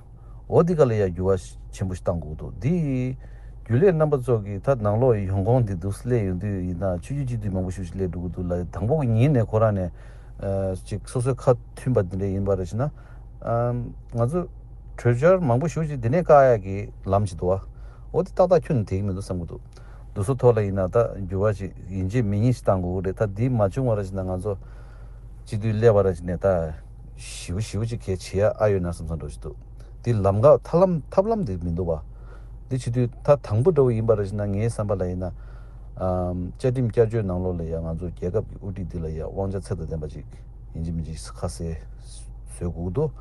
འོ་འདི་ག་ལ་ཡ་འགྱུར་བ་ཆེན་པོ་ཞིག་བཏང་དགོས་འདུག་འདི་རྒྱུན་ལས་རྣམ་པ་ཚོ་གི་ད་ནང་ལོགས་ཡོང་ཁུངས་འདི་འདུག་སླེབས་ཡོང་དུས་ཡིན་ན་ཆུ་ཆུ་སྤྱི་འཐུས་མང་པོ་ཞིག་སླེབས་འགྲོ་གི་འདུག་ལ་དང་པོ་གི་ཉིན་ནས་ཁོ་རང་ནས་ཅིག་སོ་སོའི་ཁ་མཐུན་པ་འདི་འདྲ་ཡིན་པ་རེད་ཟེར་ན། ཨམ། ང་ཚོ་གྲོས་འཆར་མང་པོ་ཞེ་པོ་ཅིག་འདི་ནས་བཀག་ཡག་གི་ལམ་ཅིག་འདུག་བ། འོ་དེ་ཏག་ཏག་ཁྱོན་ནས་དེ་གི་མི་འདུག་བསམ་གི་འདུག་འདུག་སེ་ཐོག་ལ་ཡིན་ན་ད་འགྱུར་བ་ཅིག་ཡིན་གཅིག་མིན་གཉིས་ཤིག་བཏང་དགོས་ཀྱི་རེད། ད་འདི་མ་བྱུང་བ་ར་ཅིག་ན་ང་ཚོ་སྤྱི་འཐུས་སླེབས་པ་ར་ཅིག་ནས་ད་ཞེ་པོ་ཞེ་པོ་ཅིག་གལ་ཆེ་ཡ་ཨ་ཡོད་ན་བསམ་བསམ་འདྲ་ཅིག་འདུག་འདི་ལམ་ཁ་ཐབས་ལམ་ཐབས་ལམ་འདི་མི་འདུག་བ། འདི་བྱེད་དུས་ད་དང་པོ་འདྲ་བོ་ཡིན་པ་ར་ཅིག་ན་ངའི་བསམ་པ་ལ་ཡིན་ན། ཨམ། བཅའ་ཁྲིམས་བསྐྱར་བཅོས་ནང་ལོགས་ལ་ཡ་ང་ཚོ་རྒྱལ་ཁབ་ཀྱི་དབུ་ཁྲིད་འདི་ལ་ཡ་དབང་ཆ་ཚད་དང་ལྡན་པ་ཅིག་ཡིན་གཅིག་མིན་གཅིག་ཁ་གསལ་བཟོ་དགོས་ཀྱི་འདུག་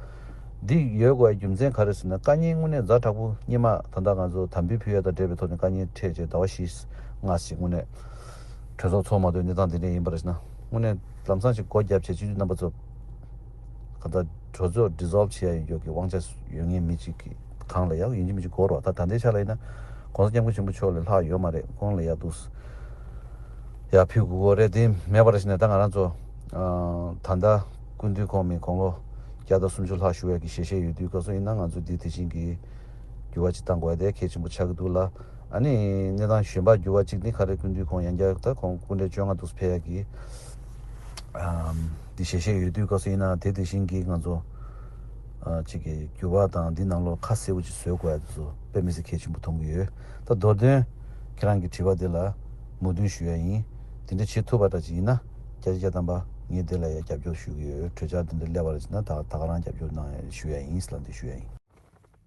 འདི་ཡོད་དགོས་པའི་རྒྱུ་མཚན་ག་རེ་ཟེར་ན་དཀའ་ངལ་དངོས་གནས་ཛ་དྲག་པོ་སྔོན་མ་ད་ལྟ་ང་ཚོ་དམ་འབུལ་ཕུལ་ཡ་དང་འབྲེལ་བའི་ཐོག་ནས་དཀའ་ངལ་འཕྲད་བྱས་ཟླ་བ་བཞི་ལྔ་ཞིག་དངོས་གནས་གྲོས་ཚོགས་ཚོགས་མ་ཐུབ་གནས་སྟངས་འདི་འདྲ་ཡིན་པ་རེད་ཟེར་ན་དངོས་གནས་ལམ་སང་ཞིག་སྒོ་བརྒྱབ་བྱས་སྤྱི་འཐུས་རྣམ་པ་ཚོ་ག་ད་ གྲོས་ཚོགས་dissolve་བྱེད་ཡ་ཡོད་རྒྱུ་གི་དབང་ཆ་ཡོད་མཁན་མི་གཅིག་གི་སྒང་ལ་ཡ་ཡིན་གཅིག་མིན་གཅིག་དགོས་རེད་བ། ད་ད་ལྟའི་ཆ་ལ་ཡིན་ན་༸གོང་ས་༸སྐྱབས་མགོན་ཆེན་པོ་མཆོག་ལས་ལྷག་ཡོད་མ་རེད། ཁོང་ལ་ཡ་འདུག་ཡ་ཕུལ་དགོས་ཀྱི་རེད། དེ་མེད་པ་རེད་ཟེར་ནས་ད་ང་རང་ཚོ་ཨ་ད་ལྟ་སྐུ་མདུན་ཁོང་མི་དགུང་ལོ་བརྒྱ་དང་སུམ་ཅུ་ལྷག་བཞུགས་ཡ་གི་ཞལ་བཞེས་ཡོད་དུས་སྐབས་སུ་ཡིན་ན་ང་ཚོ་འདི་དེ་བཞིན་གྱི་འགྱུར་བ་ཅིག་གཏང་དགོས་ཡ་དེ་གལ་ཆེན་པོ་ཆགས་ཀྱི་འདུག་ལ། ཨ་ནི་གནས་སྟངས་གཞན་པ་འགྱུར་བ་གཅིག་ནི་ག་རེ། སྐུ་མདུན་ཁོང་ཡང་བསྐྱར་ད་ཁོང་སྐུ་ཕྲེང་བཅོ་ལྔ་འདུག་ཕེབས་ཡ་གི་ཨམ་འདི་ཞལ་བཞེས་ཡོད་དུས་སྐབས་སུ་ཡིན་ན་དེ་དེ་བཞིན་གྱི་ང་ཚོ་ཨ་གཅིག་གི་འགྱུར་བ་དང་འདི་ནང་ལོགས་ཁ་གསལ་པོ་ཅིག་བཟོ་དགོས་ཡ་དེ་ཚོ་དཔེ་མི་སྲིད་གལ་ཆེན་པོ་མཐོང་གི་ཡོད། ད་མདོར་དོན་ཁྱེད་རང་གི་དྲི་བ་དེ་ལ་མོས་མཐུན་ཞུ་ཡ་ཡིན། དེ་འདྲ་བྱེད་ཐུབ་པ་འདྲ་ཅིག་ཡིན་ན་བརྒྱ་ཆ་བརྒྱ་ཐམ་པ་ངས་དེ་ལ་ཡ་རྒྱབ་སྐྱོར་ཞུ་གི་ཡོད། གྲོས་འཆར་དེ་འདྲ་སླེབས་པ་རེད་ཅེ་ན་ད་ད་ག་རང་རྒྱབ་སྐྱོར་གནང་ཡ་ཞུ་ཡ་ཡིན་ལབ་འདི་ཞུ་ཡ་ཡིན།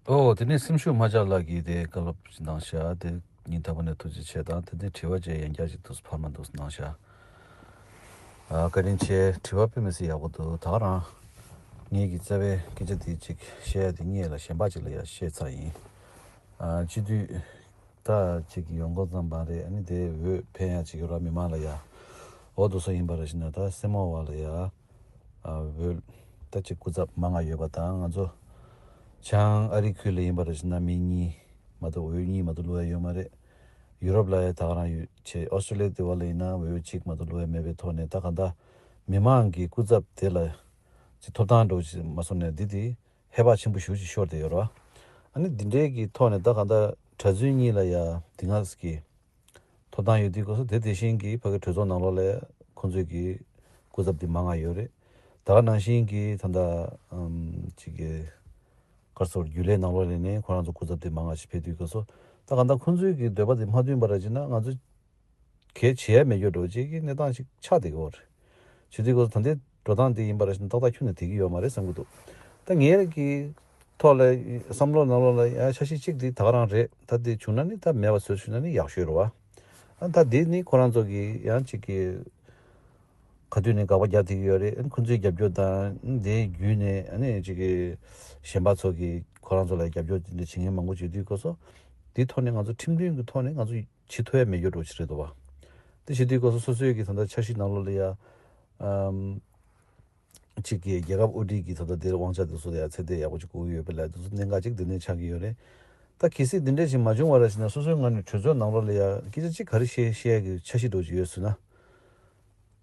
ཨོ་དེ་ནས་སེམས་ཤུགས་མ་ཆག་ལགས་ཀྱིས་དེ་བཀའ་སློབ་ཅིག་གནང་ཤག་དེ་ཉིན་ཐ་བ་ནས་ཐུགས་རྗེ་ཆེ་དང་དེ་འདྲའི་དྲི་བ་བཅས་ཡང་བསྐྱར་ཅིག་ཏུ་ཕར་མ་འདུག་གནང་ཤག་ཨ་བཀའ་དྲིན་ཆེ། དྲི་བ་དཔེ་མི་སྲིད་ཡག་པོ་འདུག་ད་ག་རང་ངེད་ཀྱི་རྩ་བའི་སྐད་ཆ་དེ་ཅིག་བཤད་ཡ་དེ་ངེད་ལ་གཞན་པ་ཅིག་ལ་ཡ་བཤད་ཚར་ཡིན། ཨ་སྤྱི་འཐུས་ད་ཅིག་ཡོང་འགོ་བརྩམས་པ་རེད། ཨ་ནི་དེ་འོས་འཕེན་ཡ་ཅིག་ཡོད་ར་མི་མང་ལ་ཡ། འོ་དེ་ཚོ་ཡིན་པ་རེད་ཟེར་ན་ད་སེར་མོ་བ་ལ་ཡ། ཨ་འོས་ད་ཅིག་སྐུ་ཚབ་མང་ང་ཡོད་པ་དང་ང་ཚོ་བྱང་ཨ་རི་ཁུལ་ལ་ཡིན་པ་རེད་ཟེར་ན་མི་གཉིས་མ་གཏོགས་འོས་གཉིས་མ་གཏོགས་བླུག་ཡ་ཡོད་མ་རེད། ཡུ་རོབ་ལ་ཡ་ད་ག་རང་ཡོད་ཆེ། ཨོ་སི་ཀྲོ་ལི་ཡ་དེ་བ་ལ་ཡིན་ན་འོས་གཅིག་མ་གཏོགས་བླུག་ཡ་མེད་པའི་ཐོག་ནས་ད་ག་ད་མི་མང་གི་སྐུ་ཚབ་དེ་ལ་ཅིག་ཐོབ་ཐང་འགྲོ་ཅིག་མ་སོང་ནས་འདི་དེ་ཧེ་བག་ཆེན་པོ་ཞེ་པོ་ཅིག་ཤོར་བསྡད་ཡོད་རེད་བ། ཨ་ནི་འདི་འདྲའི་གི་ཐོག་ནས་ད་ག་ད་གྲྭ་བཙུན་གཉིས་ལ་ཡ་དེ་སྔ་གི་ཐོབ་ཐང་ཡོད་དུས་སྐབས་སུ་དེ་དེ་བཞིན་གྱི་ཕ་གི་གྲོས་ཚོགས་ནང་ལོགས་ལ་ཁོང་ཚོས་ཀྱི་སྐུ་ཚབ་དེ་མང་ང་ཡོད་རེད། ད་ག་ནང་བཞིན་གྱི་ད་ལྟ་ཨམ་ཅིག་གི་ག་རེ་ཟེར་རྒྱུན་ལས་ནང་ལོགས་ལ་ནས་ཁོ་རང་ཚོ་སྐུ་ཚབ་དེ་མང་ང་ཞིག་ཕེབས་དུས་སྐབས་སུ་ད་ག་ད་ཁོང་ཚོའི་གི་འདོད་པ་དེ་མ་མཐུན་པ་ར་ཅིག་ན་ང་ཚོ་གལ་བྱེད་ཡ་མེད་རྒྱུ་འགྲོ་ཅིག་གི་གནས་སྟངས་ཤིག་ཆགས་བསྡད་ཀྱི་ཡོད་རེད། བྱེད་དུས་སྐབས་སུ་ད་ལྟའི་འགྲོ་སྟངས་དེ་ཡིན་པ་ར་ཅིག་ན་ཏག་ཏག་ཁྱོན་ནས་བསྡད་ཀྱི་ཡོད་མ་རེད་བསམ་གྱི་འདུག་ད་ངའི་གི་ཐོག་ལ་བསམ་བློ་ནང་ལོགས་ལ་ཡང་འཆར་གཞི་གཅིག་དེ་ད་ག་རང་རེད། ད་དེ་བྱུང་ན་ནི་ད་མེད་པ་བཟོས་བྱུང་ན་ནི་ཡག་ཤོས་རེད་བ། ཨ་ད་དེ་ནི་ཁོ་རང་ཚོ་གི་ཡང་གཅིག་གི་ག་དུས་ནས་དགག་པ་རྒྱག་བསྡད་ཀྱི་ཡོད་རེད། ཨ་ཁོ་ཚོའི་རྒྱབ་སྐྱོར་དང་དེའི་བརྒྱུད་ནས་ཨ་ནི་གཅིག་གི་གཞན་པ་ཚོ་གི་ཁོ་རང་ཚོ་ལ་རྒྱབ་སྐྱོར་དེ་འདྲ་བྱེད་མཁན་མང་པོ་བྱེད་དུས་སྐབས་སུ་དེའི་ཐོག་ནས་ང་ཚོ་ཁྲིམས་མཐུན་གྱི་ཐོག་ནས་ང་ཚོ་བྱེད་ཐུབ་ཡ་མེད་རྒྱུ་འགྲོ་ཅིག་རེད་འདུག་བ། དེ་བྱེད་དུས་སྐབས་སུ་སོ་སོའི་གི་ད་ལྟ་འཆར་གཞི་ནང་ལོགས་ལ་ཡ། ཨམ། གཅིག་གིས་རྒྱལ་ཁབ་དབུ་ཁྲིད་ཀྱི་ད་ལྟ་དེར་དབང་ཆ་དེ་ཚོ་ཡ་ཚད་ལྡན་ཡག་པོ་ཅིག་དགོས་ཀྱི་ཡོད་པ་ལ་དེ་ཚོ་གནད་འགག་ཅིག་དེ་ནས་ཆགས་ཀྱི་ཡོད་རེད། ད་གལ་སྲིད་འདི་འདྲས་ཞིག་མ་བྱུང་བ་ར་ཞིག་ན་སོ་སོའི་ངོས་ནས་གྲོས་ཚོགས་ནང་ལོགས་ལ་ཡ་སྐད་ཆ་གཅིག་ག་རེ་བཤད་བཤད་ཡ་གི་འཆར་གཞི་འདྲ་ཅིག་ཡོད་ཟེར་ན།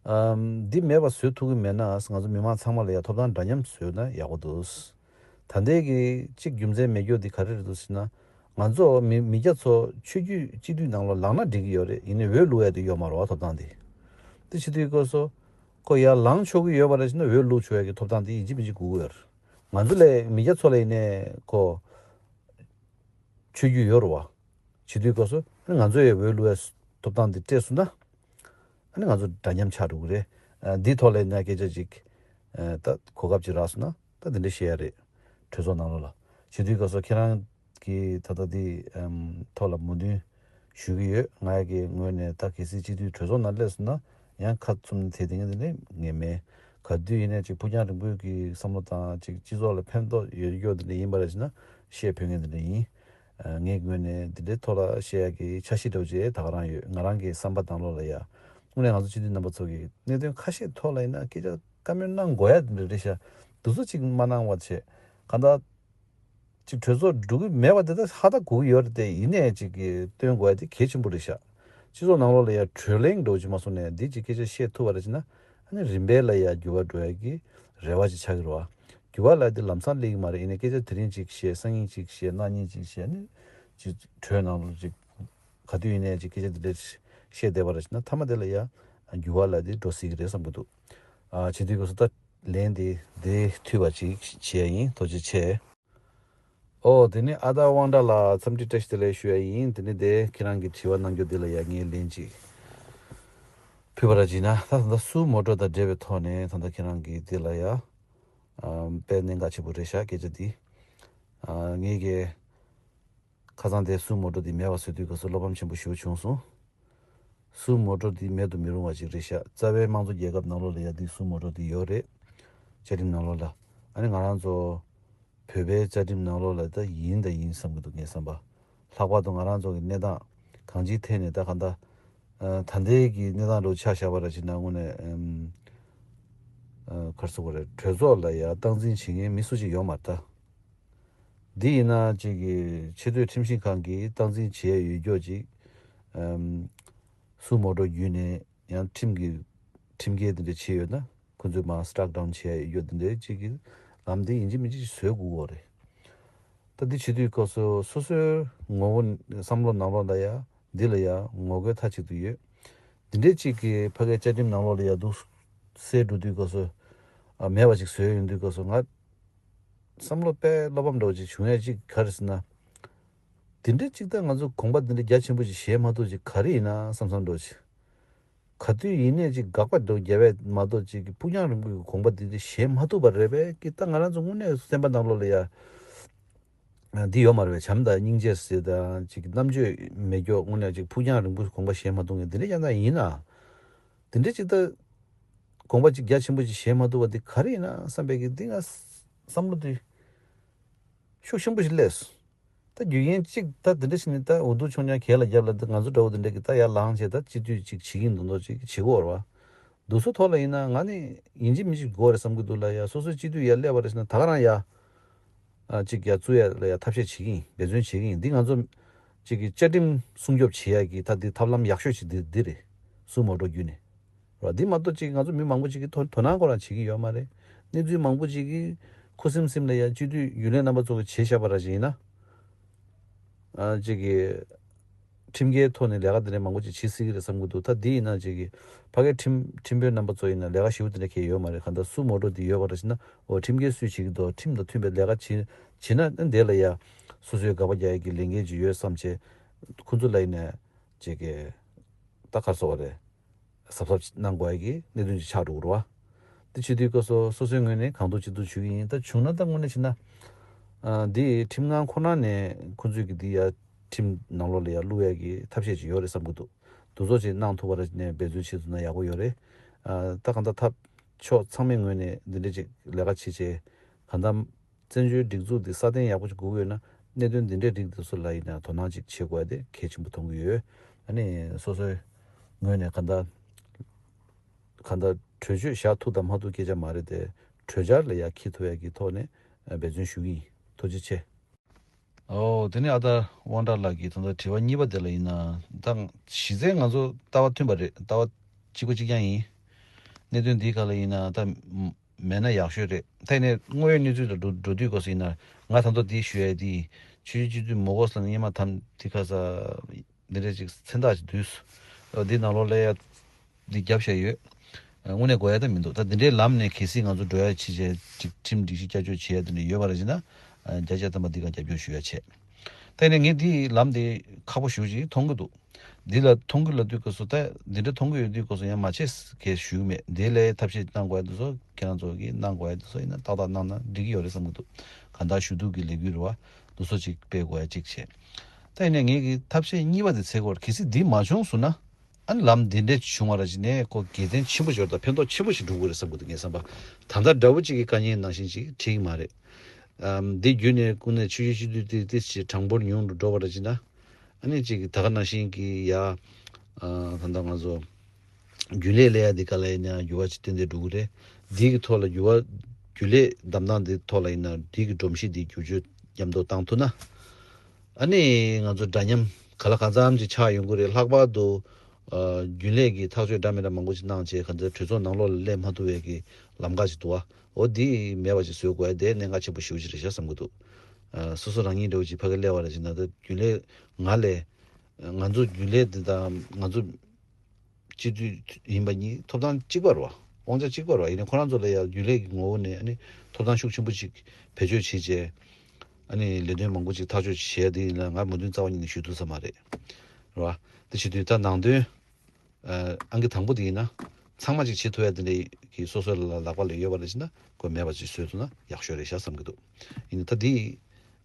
ཨམ། འདི་མེད་པ་བཟོ་ཐུབ་ཀྱི་མེད་ན་ང་ཚོ་མི་མང་ཚང་མ་ལ་ཡ་ཐོབ་ཐང་འདྲ་མཉམ་བཟོས་ན་ཡག་པོ་འདུག་ད་ལྟའི་གི་གཅིག་རྒྱུ་མཚན་མེད་རྒྱུ་འདི་ག་རེ་རེད་འདུག་ཟེར་ན། ང་ཚོ་མི་མི་སྐྱ་ཚོ་ཆོས་བརྒྱུད་སྤྱི་འཐུས་ནང་ལོགས་ལངས་ན་འགྲིག་གི་ཡོད་རེད། ཡིན་ནའི་འོས་བླུག་ཡ་དེ་ཡོད་མ་རེད་བ་ཐོབ་ཐང་དེ། དེ་བྱེད་དུས་སྐབས་སུ། ཁོ་ཡར་ལངས་ཆོག་གི་ཡོད་པ་རེད་ཟེར་ན་འོས་བླུག་ཆོག་ཡ་གི་ཐོབ་ཐང་དེ་ཡིན་གཅིག་མིན་གཅིག་དགོས་ཀྱི་ཡོད་རེད། ང་ཚོ་ལས་མི་སྐྱ་ཚོ་ལ་ཡིན་ནའི་ཁོ་ཆོས་བརྒྱུད་ཡོད་རེད་བ། བྱེད་དུས་སྐབས་སུ་ཨ་ནི་ང་ཚོ་ཡི་འོས་བླུག་ཡ་ཐོབ་ཐང་དེ་སྤྲད་སོང་ན། ཨ་ནི་ང་ཚོ་འདྲ་མཉམ་ཆགས་འགྲོ་གི་རེད། ཨ་འདིའི་ཐོག་ལ་ཡིན་ན་སྐད་ཆ་ཅིག་ཨ་ད་གོ་སྐབས་ཅིག་རག་སོང་ན་ད་འདི་འདྲ་བཤད་ཡ་རེད། གྲོས་ཚོགས་ནང་ལོགས་ལ། བྱེད་དུས་སྐབས་སུ་ཁྱེད་རང་གིས་ད་ལྟ་འདི་ཨམ་ཐོག་ལ་མོས་མཐུན་ཞུ་གི་ཡོད། ང་ཡ་གི་ངོས་ནས་ད་གལ་སྲིད་སྤྱི་འཐུས་གྲོས་ཚོགས་ནང་སླེབས་སོང་ན་ཡང་ཁ་བཙུམ་ནས་དེ་དེ་ངས་འདི་ནས་ངས་མེད། ག་དུས་ཡིན་ནའི་ཅིག་ཕུགས་རྒྱང་རིང་པོའི་གི་བསམ་བློ་དང་ཅིག་སྤྱི་ཚོགས་ལ་ཕན་ཐོགས་ཡོད་རྒྱུ་འདི་འདྲ་ཡིན་པ་རེད་ཟེར་ན་བཤད་ཕོད་མཁན་འདི་འདྲ་ཡིན། ཨ་ངའི་ངོས་ནས་འདི་འདྲའི་ཐོག་ལ་བཤད་ཡ་གི་འཆར་གཞི་འདྲ་བོ་ཅིག་ད་ག་རང་ཡོད། ང་རང་གི་བསམ་པ་དང་བློ་ལ་ཡ། དངོས་གནས་ང་ཚོ་སྤྱི་འཐུས་རྣམ་པ་ཚོ་གི་གནད་དོན་ཁ་ཤས་ཐོག་ལ་ཡིན་ན་སྐད་ཆ་བཀའ་མོལ་གནང་དགོས་ཡ་འདི་འདྲ་རེད་ཤག་འདུག་སེ་ཅིག་མ་གནང་བ་བྱས། གང་ལྟར་ཅིག་གྲོས་ཚོགས་འགྲོ་གི་མེད་པ་དེ་ད་ཧ་ད་གོ་གི་ཡོད་རེད་དེ། ཡིན་ནའི་ཅིག་གི་སྟོན་དགོས་ཡ་དེ་གལ་ཆེན་པོ་རེད་ཤག་སྤྱི་ཚོགས་ནང་ལོགས་ལ་ཡ་གྲོས་གླེང་འདྲ་བོ་ཅིག་མ་སོང་ནས་འདི་ཅིག་སྐད་ཆ་བཤད་ཐུབ་པ་རེད་ཅེ་ན། ཨ་ནི་རིམ་པས་ལ་ཡ་འགྱུར་བ་འགྲོ་ཡ་གི་རེ་བ་ཅིག་ཆགས་ཀྱི་རེད་བ། འགྱུར་བ་ལ་དེ་ལམ་སང་སླེབས་ཀྱི་མ་རེད། ཡིན་ནའི་སྐད་ཆ་དེ་རིང་ཅིག་བཤད། སང་ཉིན་ཅིག་བཤད། གནངས་ཉིན་ཅིག་བཤད། ཨ་ནི་ཅིག་གྲོས་ནང་ལོགས་ཅིག་ག་དུས་ཡིན་ནའི་ཅིག་སྐད་ཆ་དེ་འདྲ་བཤད་བསྡད་པ་རེད་ཅེ་ན་མཐའ་མ་དེ་ལ་ཡ་འགྱུར་བ་ལ་དེ་འགྲོ་སྲིད་ཀྱི་རེད་བསམ་གྱི་འདུག་ཨ་བྱེད་དུས་སྐབས་སུ་ད་ལན་དེ་དེ་མཐུད་པ་ཅིག་བྱེད་ཡ་ཡིན། ཐུགས་རྗེ་ཆེ། ཨོ་དེ་ནས་ཨ་ད་དབང་གྲགས་ལགས་འཚམས་འདྲི་བཀྲ་ཤིས་བདེ་ལེགས་ཞུ་ཡ་ཡིན། དེ་ནས་དེ་ཁྱེད་རང་གི་དྲི་བ་གནང་རྒྱུ་དེ་ལ་ཡ་ངས་ལན་ཅིག་ཕུལ་བ་ར་བྱས་ན། ད་ད་ལྟ་སུའུ་མོ་ཊོ་དང་འབྲེལ་བའི་ཐོག་ནས་ད་ལྟ་ཁྱེད་རང་གི་དེ་ལ་ཡ་ཨ་དཔེ་གནད་འགག་ཆེན་པོ་རེད་ཤག་སྐད་ཆ་འདི། ཨ་ངས་ཀྱི་ཁ་སང་དེ་སུའུ་མོ་ཊོ་འདི་མེད་པ་བཟོ་དུས་སྐབས་སུ་བློ་ཕམ་ཆེན་པོ་ཞེ་པོ་བྱུང་སོང་། སུའུ་མོ་ཊོ་འདི་མེད་དུ་མི་རུང་བ་ཞིག་རེད་ཤག་རྩ་བའི་དམངས་གཙོ་རྒྱལ་ཁབ་ནང་ལོགས་ལ་ཡ་འདི་སུའུ་མོ་ཊོ་འདི་ཡོད་རེད། བཅའ་ཁྲིམས་ནང་ལོགས་ལ། ཨ་ནི་ང་རང་ཚོ་བོད་པའི་བཅའ་ཁྲིམས་ནང་ལོགས་ལ་ད་ཡིན་ད་ཡིན་བསམ་གྱི་འདུག་ངའི་བསམ་པ། ལྷག་པར་དུ་ང་རང་ཚོ་གི་གནས་སྟངས་གང་ཅིའི་ཐད་ནས་ད་གང་ལྟར་ཨ་ད་ལྟའི་གི་གནས་སྟངས་ལོ་ཆ་བཞག་པ་ར་ཅིག་ན་དངོས་གནས་ཨམ་ཨ་ ག་རེ་ཟེར་དགོས་རེད། གྲོས་ཚོགས་ལ་ཡ་སྟངས་འཛིན་བྱེད་མཁན་མི་སུ་ཞིག་ཡོད་མ་རེད་ད། འདི་ཡིན་ན་ཅིག་གི་ཆེས་མཐོའི་ཁྲིམས་ཞིབ་ཁང་གིས་སྟངས་འཛིན་བྱེད་ཡ་ཡོད་རྒྱུ་ཅིག་ཨམ། སུ་མོ་ཊོ་བརྒྱུད་ནས་ཡང་ཁྲིམས་ཀྱི་ཁྲིམས་འགལ་འདི་འདྲ་བྱས་ཡོད་ན་ཁོ་ཚོས་མར་སི་ཊག་ཌའུན་བྱེད་ཡ་ཡོད་རྒྱུ་འདི་འདྲའི་ཅིག་གི་ལམ་འདི་ཡིན་གཅིག་མིན་གཅིག་བཟོས་དགོས་ཀྱི་ཡོད་རེད། ད་འདི་བྱེད་དུས་སྐབས་སུ་སོ་སོའི་ངོ་བོ་བསམ་བློ་ནང་ལོགས་ལ་ཡ་འདི་ལ་ཡ་ངོ་རྒོལ་མཐའ་གཅིག་ཏུ་ཡོད། འདི་འདྲའི་གཅིག་གི་ཕ་གའི་བཅའ་ཁྲིམས་ནང་ལོགས་ལ་ཡ་འདུག་སེ་འགྲོ་དུས་སྐབས་སུ་ཨ་མེད་པ་ཅིག་བཟོས་ཡོང་དུས་སྐབས་སུ་ང་བསམ་བློ་དཔེ་བློ་ཕམ་འདྲ་བོ་ཅིག་བྱུང་ཡ་ཅིག་ག་རེ་ཟེར་ན། འདི་འདྲའི་ཅིག་ད་ང་ཚོ་དགོངས་པ་འདི་འདྲ་རྒྱ་ཆེན་པོ་ཅིག་བཞེས་མ་ཐུབ་ཅིག་ག་རེ་ཡིན་ན་བསམ་བསམ་འདྲ་བོ་ཅིག་ག་དུས་ཡིན་ནས་ཅིག་དགག་པ་འདྲ་བོ་རྒྱབ་ཡ་མ་གཏོགས་ཅིག་ཕུགས་རྒྱང་རིང་པོའི་དགོངས་པ་འདི་འདྲ་བཞེས་མ་ཐུབ་པ་རེད་པས་ཀི། ད་ང་རང་ཚོ་དངོས་གནས་སེམས་པ་ནང་ལོགས་ལ་ཡ། འདི་ཡོད་མ་རེད་པས། བྱམས་དང་སྙིང་རྗེ་ཟེར་དང་ཅིག་རྣམ་དཔྱོད་མེད་མཁན་དངོས་གནས་ཅིག་ཕུགས་རྒྱང་རིང་པོ་དགོངས་པ་བཞེས་མ་ཐུབ་མཁན་འདི་འདྲ་ཀྱང་ད་ཡིན་ན། འདི་འདྲ་ཅིག་ད་དགོངས་པ་ཅིག་རྒྱ་ཆེན་པོ་ཅིག་བཞེས་མ་ཐུབ་པ་འདི་ག་རེ་ཡིན་ན་བསམ་པའི་གི་འདི་ང་བསམ་བློ་འདི་ཤུགས་ཆེན་པོ་ཞིག་སླེབས་སོང་། ད་རྒྱུ་རྐྱེན་གཅིག་ད་འདི་འདྲ་ཞིག་ནི་ད་འུ་སྡུག་ཆུང་ཆུང་གྱལ་ལ་རྒྱབ་ལ་ད་ང་ཚོ་འདྲ་བོ་འདི་འདྲ་གི་ད་ཡར་ལངས་བྱས་ད་སྤྱི་འཐུས་ཅིག་བྱེད་ཀྱིན་འདུག་མདོག་ཅིག་བྱེད་ཀྱི་ཡོད་རེད་བ། འདུག་སེ་ཐོག་ལ་ཡིན་ན་ང་ནི་ཡིན་གཅིག་མིན་གཅིག་དགོས་རེད་བསམ་གྱི་འདུག་ལ་ཡ། སོ་སོའི་སྤྱི་འཐུས་ཡར་སླེབས་པ་རེད་ཟེར་ན་ད་ག་རང་ཡ། ཨ་ཅིག་ཡར་བཙུགས་ཡ་ལ་ཡ་ཐབས་ཤེས་བྱེད་ཀྱི་ཡིན། འབད་བརྩོན་བྱེད་ཀྱི་ཡིན། འདི་ང་ཚོ་ཅིག་གི་བཅའ་ཁྲིམས་སྲུང་སྐྱོབ་བྱེད་ཡ་གི་ད་འདི་ཐབས་ལམ་ཡག་ཤོས་ཅིག་འདི་འདི་རེད། སུ་མོ་ཊོ་བརྒྱུད་ནས། ར་འདི་མ་གཏོགས་ཅིག་ང་ཚོ་མི་མང་པོ་ཅིག་གིས་དོ་དོ་སྣང་ཁོ་རང་བྱེད་ཀྱི་ཡོད་མ་རེད། གནས་ཚུལ་མང་པོ་ཅིག་གིས་ཁུ་སིམ་སིམ་ལ་ཡ་སྤྱི་འཐུས་རྒྱུན་ལས་རྣམ་པ་ཚོ་གིས་བྱས་བཞག་པ་ར་ཅིག་ཡིན་ན། ཨ་ཅིག་གི་ཁྲིམས་འགལ་ཐོག་ནས་ལས་ཀ་འདི་འདྲ་མང་པོ་ཅིག་བྱེད་སྲིད་ཀྱི་རེད་བསམ་གྱི་འདུག་ད་འདི་ཡིན་ན་ཅིག་གི་ཕ་གའི་ཁྲིམས་ཁྲིམས་དཔོན་རྣམ་པ་ཚོ་ཡིན་ན་ལས་ཀ་ཞེ་པོ་འདི་འདྲ་གང་ཡང་ཡོད་མ་རེད། གང་ལྟར་སུ་མོ་ཊོ་འདི་ཡོད་པ་ར་ཅིག་ན་འོ་ཁྲིམས་འགལ་སུས་བྱེད་ཀྱི་འདུག་ཁྲིམས་དང་མཐུན་པའི་ལས་ཀ་བྱེད་བྱེད་ན་འདི་ལ་ཡ་སོ་སོའི་དགག་པ་རྒྱག་ཡ་གི་ལས་འགན་ཅིག་ཡོད་བསམ་བྱས་ཁོ་ཚོ་ལ་ཡིན་ན་ཅིག་གི་ད་ག་རེ་ཟེར་དགོས་རེད། གཟབ་གཟབ་གནང་དགོས་ཡ་གི་གནད་དོན་ཅིག་ཆགས་འགྲོ་གི་རེད་བ། འདི་བྱེད་དུས་སྐབས་སུ་སོ་སོའི་ངོས་ནས་གང་ཐུབ་ཅི་ཐུབ་ཞུ་གི་ཡིན། ད་བྱུང་ན་ད་དངོས་གནས་བྱས་ན། ཨ་འདི་ཁྲིམས་ཁང་ཁོ་ན་ནས་ཁོ་ཚོས་ཀྱི་འདི་ཡ་ཁྲིམས་ནང་ལོགས་ལ་ཡ་བླུག་ཡ་གི་ཐབས་ཤེས་ཅིག་ཡོད་རེད་བསམ་གྱི་འདུག་དེ་ཚོ་ཅིག་གནང་ཐུབ་པ་ར་ནས་འབད་བརྩོན་བྱེད་ཐུབ་ན་ཡག་པོ་ཡོད་རེད། ཨ་ད་གང་ལྟར་ཐབས་ཕྱོགས་ཚང་མའི་ངོས་ནས་འདི་འདྲ་ཅིག་ལས་ཀ་བྱེད་བྱས་གང་ལྟར། བཙན་བྱོལ་སྒྲིག་འཛུགས་འདི་སྲ་བརྟན་ཡག་པོ་ཞིག་དགོས་ཀྱི་ཡོད་ན་གནད་དོན་འདི་འདྲའི་རིགས་འདི་ཚོ་ལ་ཡིན་ན་དོ་སྣང་ཅིག་བྱེད་དགོས་ཡ་དེ་གལ་ཆེན་པོ་མཐོང་གི་ཡོད། ཨ་ནི་སོ་སོའི་ངོས་ནས་གང་ལྟར་གང་ལྟར་གྲོས་ཆོད་བཞག་ཐུབ་དང་མ་ཐུབ་སྐད་ཆ་མ་རེད་དེ། གྲོས་འཆར་ལ་ཡར་འཁྱེར་ཐུབ་ཡ་གི་ཐོག་ནས་འབད་བརྩོན་ཞུ་གི་ཡིན། ཐུགས་རྗེ་ཆེ། ཨོ་དེ་ནས་ཨ་ད་དབང་གྲགས་ལགས་ཀྱིས་ད་ལྟ་དྲི་བ་གཉིས་པ་དེ་ལ་ཡིན་ན་ད་གཞི་རྩའི་ང་ཚོ་ལྟ་བ་མཐུན་པ་རེད། ལྟ་བ་གཅིག་པ་གཅིག་རྐྱང་ཡིན། གནད་དོན་འདིའི་སྒང་ལ་ཡིན་ན་ད། མེད་ན་ཡག་ཤོས་རེད། ད་ཡིན་ནའི་དངོས་ཡོད་གནས་ཚུལ་དང་འགྲོ་འགྲོ་དུས་སྐབས་སུ་ཡིན་ན་ང་ད་དུང་འདི་ཞུ་ཡ་འདི་ཆུ་ཆུ་ཆུ་དུས་མོ་གོ་ས་ལ་སྙེ་མ་དམ་འདི་ཁ་ས་འདི་འདྲ་ཅིག་མཚན་རྟགས་ཅིག་བསྡུས་སོང་། འདི་ནང་ལོགས་ལ་ཡ་འདི་རྒྱབ་བཞག་ཡོད། དངོས་གནས་དགོས་ཡ་ད་མི་འདུག་ད་འདི་འདྲའི་ལམ་ནས་གལ་སྲིད་ང་ཚོ་འགྲོ་ཡ་ཕྱི་རྒྱལ་ཅིག་ཁྲིམས་སྒྲིག་གཞི་བསྐྱར་བཅོས་བྱེད་ཡ་འདི་འདྲ་ཡོད་པ་རེད་ཅེ་ན། བརྒྱ་ཆ་ཐམ་པ་འདི་ག་རྒྱབ་སྐྱོར་ཞུ་ཡ་བྱས། ད་ཡིན་ནའི་ངས་འདི་ལམ་འདི་ཁག་པོ་ཞེ་པོ་ཅིག་མཐོང་གི་འདུག་འདི་ལ་མཐོང་གི་ལབ་དུས་སྐབས་སུ་ད་འདི་འདྲ་མཐོང་གི་ཡོད་དུས་སྐབས་སུ་ཡང་མ་བྱེད་ཟེར་ཞུ་གི་མེད། འདི་ལས་ཐབས་ཤེས་གནང་དགོས་ཡ་འདི་ཚོ་ཁྱེད་རང་ཚོ་གིས་གནང་དགོས་ཡ་འདི་ཚོ་ཡིན་ན་ཏག་ཏག་གནང་ན་འགྲིག་གི་ཡོད་རེད་བསམ་གྱི་འདུག་གང་ལྟར་ཞུ་གཏུག་གི་ལས་འགུལ་རེད་བ། འདི་ཚོ་ཅིག་སྤེལ་དགོས་ཡ་གཅིག་བྱས། ད་ཡིན་ནའི་ངེད་ཀྱི་ཐབས་ཤེས་གཉིས་པ་དེ་འཚོལ་དགོས་རེད། གལ་སྲིད་འདི་མ་བྱུང་སོང་ན་ཨ་ནི་ལམ་འདི་འདྲ་བྱུང་བ་ར་ཅིག་ནས་ཁོ་དགེ་མཚན་ཆེན་པོ་ཞིག་ཡོད་རེད། ད་ཕན་ཐོགས་ཆེན་པོ་ཞིག་འགྲུབ་དགོས་རེད་བསམ་གྱི་འདུག་ངའི་བསམ་པ། ད་ལྟ་འདྲ་བོ་གཅིག་གི་དཀའ་ངལ་ནང་བཞིན་ཅིག་འཕྲད་ཀྱི་མ་རེད། ཨམ། འདི་བརྒྱུད་ནས་ཀུན་ནས་ཆུ་ཆུ་ཆུ་དུས་ཏི་ཏི་ཞིག་གྲངས་འབོར་ཉུང་རུ་འགྲོ་བ་ར་ཅིག་ན། ཨ་ནི་ཅིག་ད་ག་ནང་བཞིན་གྱི་ཡ། ཨ། ད་ལྟ་ང་ཚོ་རྒྱུན་ལས་ལས་ཡ་འདི་ག་ལ་ཡིན་ན་འགྱུར་བ་ཅིག་ཏན་ཏན་འགྲོ་གི་རེད། འདི་གི་ཐོག་ལ་འགྱུར་བ། རྒྱུན་ལས་བདམས་སྟངས་འདི་ཐོག་ལ་ཡིན་ན་འདི་གི་སྒྲོམ་གཞི་འདི་བསྒྱུར་བཅོས་མཉམ་དུ་བཏང་ཐུབ་ན། ཨ་ནི་ང་ཚོ་འདྲ་མཉམ་ག་ལ་གང་འཚམ་ཅིག་ཆགས་ཡོང་གི་རེད། ལྷག་པར་དུ། ཨ། རྒྱུན་ལས་ཀྱི་ཐག་གཅོད་འདྲ་མི་འདྲ་མང་པོ་ཅིག་གནང་བྱས་ག་ཚོད་གྲོས་ཚོགས་ནང་ལོགས་ལ་སླེབས་མ་ཐུབ་པའི་གི་ལམ་ཁ་ཅིག་འདུག་ཨ། འོ་འདི་མེད་པ་ཅིག་བཟོ་དགོས་ཡ་དེ་གནད་འགག་ཆེན་པོ་ཞེ་པོ་ཅིག་རེད་ཤག་བསམ་གྱི་འདུག་ཨ། སོ་སོ་རང་ཉིད་འདྲ་བོ་ཅིག་ཕ་གི་སླེབས་པ་རེད་ཅེ་ན་ད་རྒྱུན་ལས་ང་ལས། ང་ཚོ་རྒྱུན་ལས་འདི་དང་ང་ཚོ་སྤྱི་འཐུས་ཡིན་པ་གཉིས་ཐོབ་ཐང་གཅིག་པ་རེད་བ། དབང་ཆ་གཅིག་པ་རེད་བ། ཡིན་ནའི་ཁོ་རང་ཚོ་ལ་ཡ་རྒྱུན་ལས་ཀྱི་ངོ་བོ་ནས་ཨ་ནི་ཐོབ་ཐང་ཤུགས་ཆེན་པོ་ཅིག་བེད་སྤྱོད་བྱེད་བྱས། ཨ་ནི་ལས་དོན་མང་པོ་ཅིག་ཐག་གཅོད་བྱས་དེ་ཡིན་ན་ང་མོས་མཐུན་རྩ་བ་ཉིད་ནས་ཞུ་ཐུབ་ས་མ་རེད། རེད་བ། དེ་བྱེད་དུས་ད་ནང་དོན། ཨ། ཨང་ཀི་དང་པོ་དེ་ཡིན་ན། ཚང་མ་ཅིག་བྱེད་ཐུབ་ཡ་དེ་འདྲ་གི་སོ་སོ་ལ་ལག་པ་ལ་ཡོད་པ་རེད་ཅེ་ན་དགོས་མེད་པ་ཅིག་བཟོས་ཐུབ་ན་ཡག་ཤོས་རེད་ཤག་བསམ་གྱི་འདུག་ཡིན་ནའི་ད་དེ།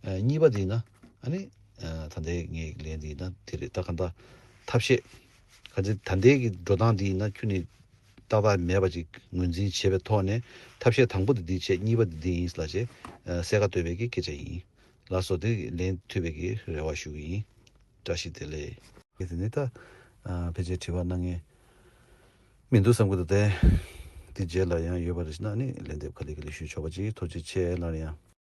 ཨ། གཉིས་པ་དེ་ཡིན་ན། ཨ་ནི། ཨ། ད་ལྟའི་ངའི་ལན་དེ་ཡིན་ན་དེ་རེད། ད་གང་ལྟར་ཐབས་ཤེས། ག་ཚོད་ད་ལྟའི་གི་འགྲོ་སྟངས་དེ་ཡིན་ན་ཁྱོན་ནས་ཏག་ཏག་མེད་པ་ཅིག་ངོས་འཛིན་བྱས་པའི་ཐོག་ནས་ཐབས་ཤེས་དང་པོ་དེ་འདི་བྱས། གཉིས་པ་དེ་འདི་ཡིན་ལབ་བྱས། ཨ། གསལ་ཁ་བཏོད་པའི་གི་སྐད་ཆ་ཡིན། ལགས་སོ། དེ་ལན་ཐུབ་པའི་གི་རེ་བ་ཞུ་གི་ཡིན། བཀྲ་ཤིས་བདེ་ལེགས། དེ་ནས་ད། ཨ། ཕལ་ཆེར་དྲི་བ་གནང་མཁན་མི་འདུག་བསམ་གྱི་འདུག་སྟེ། དེ་རྗེས་ལ་ཡང་ཡོད་པ་རེད་ན་ནི་ལན་འདེབས་ག་ལེ་ག་ལེ་ཞུ་ཆོག་པ་ཅིག་ཐུགས་རྗེ་ཆེ་སླར་ཡང་།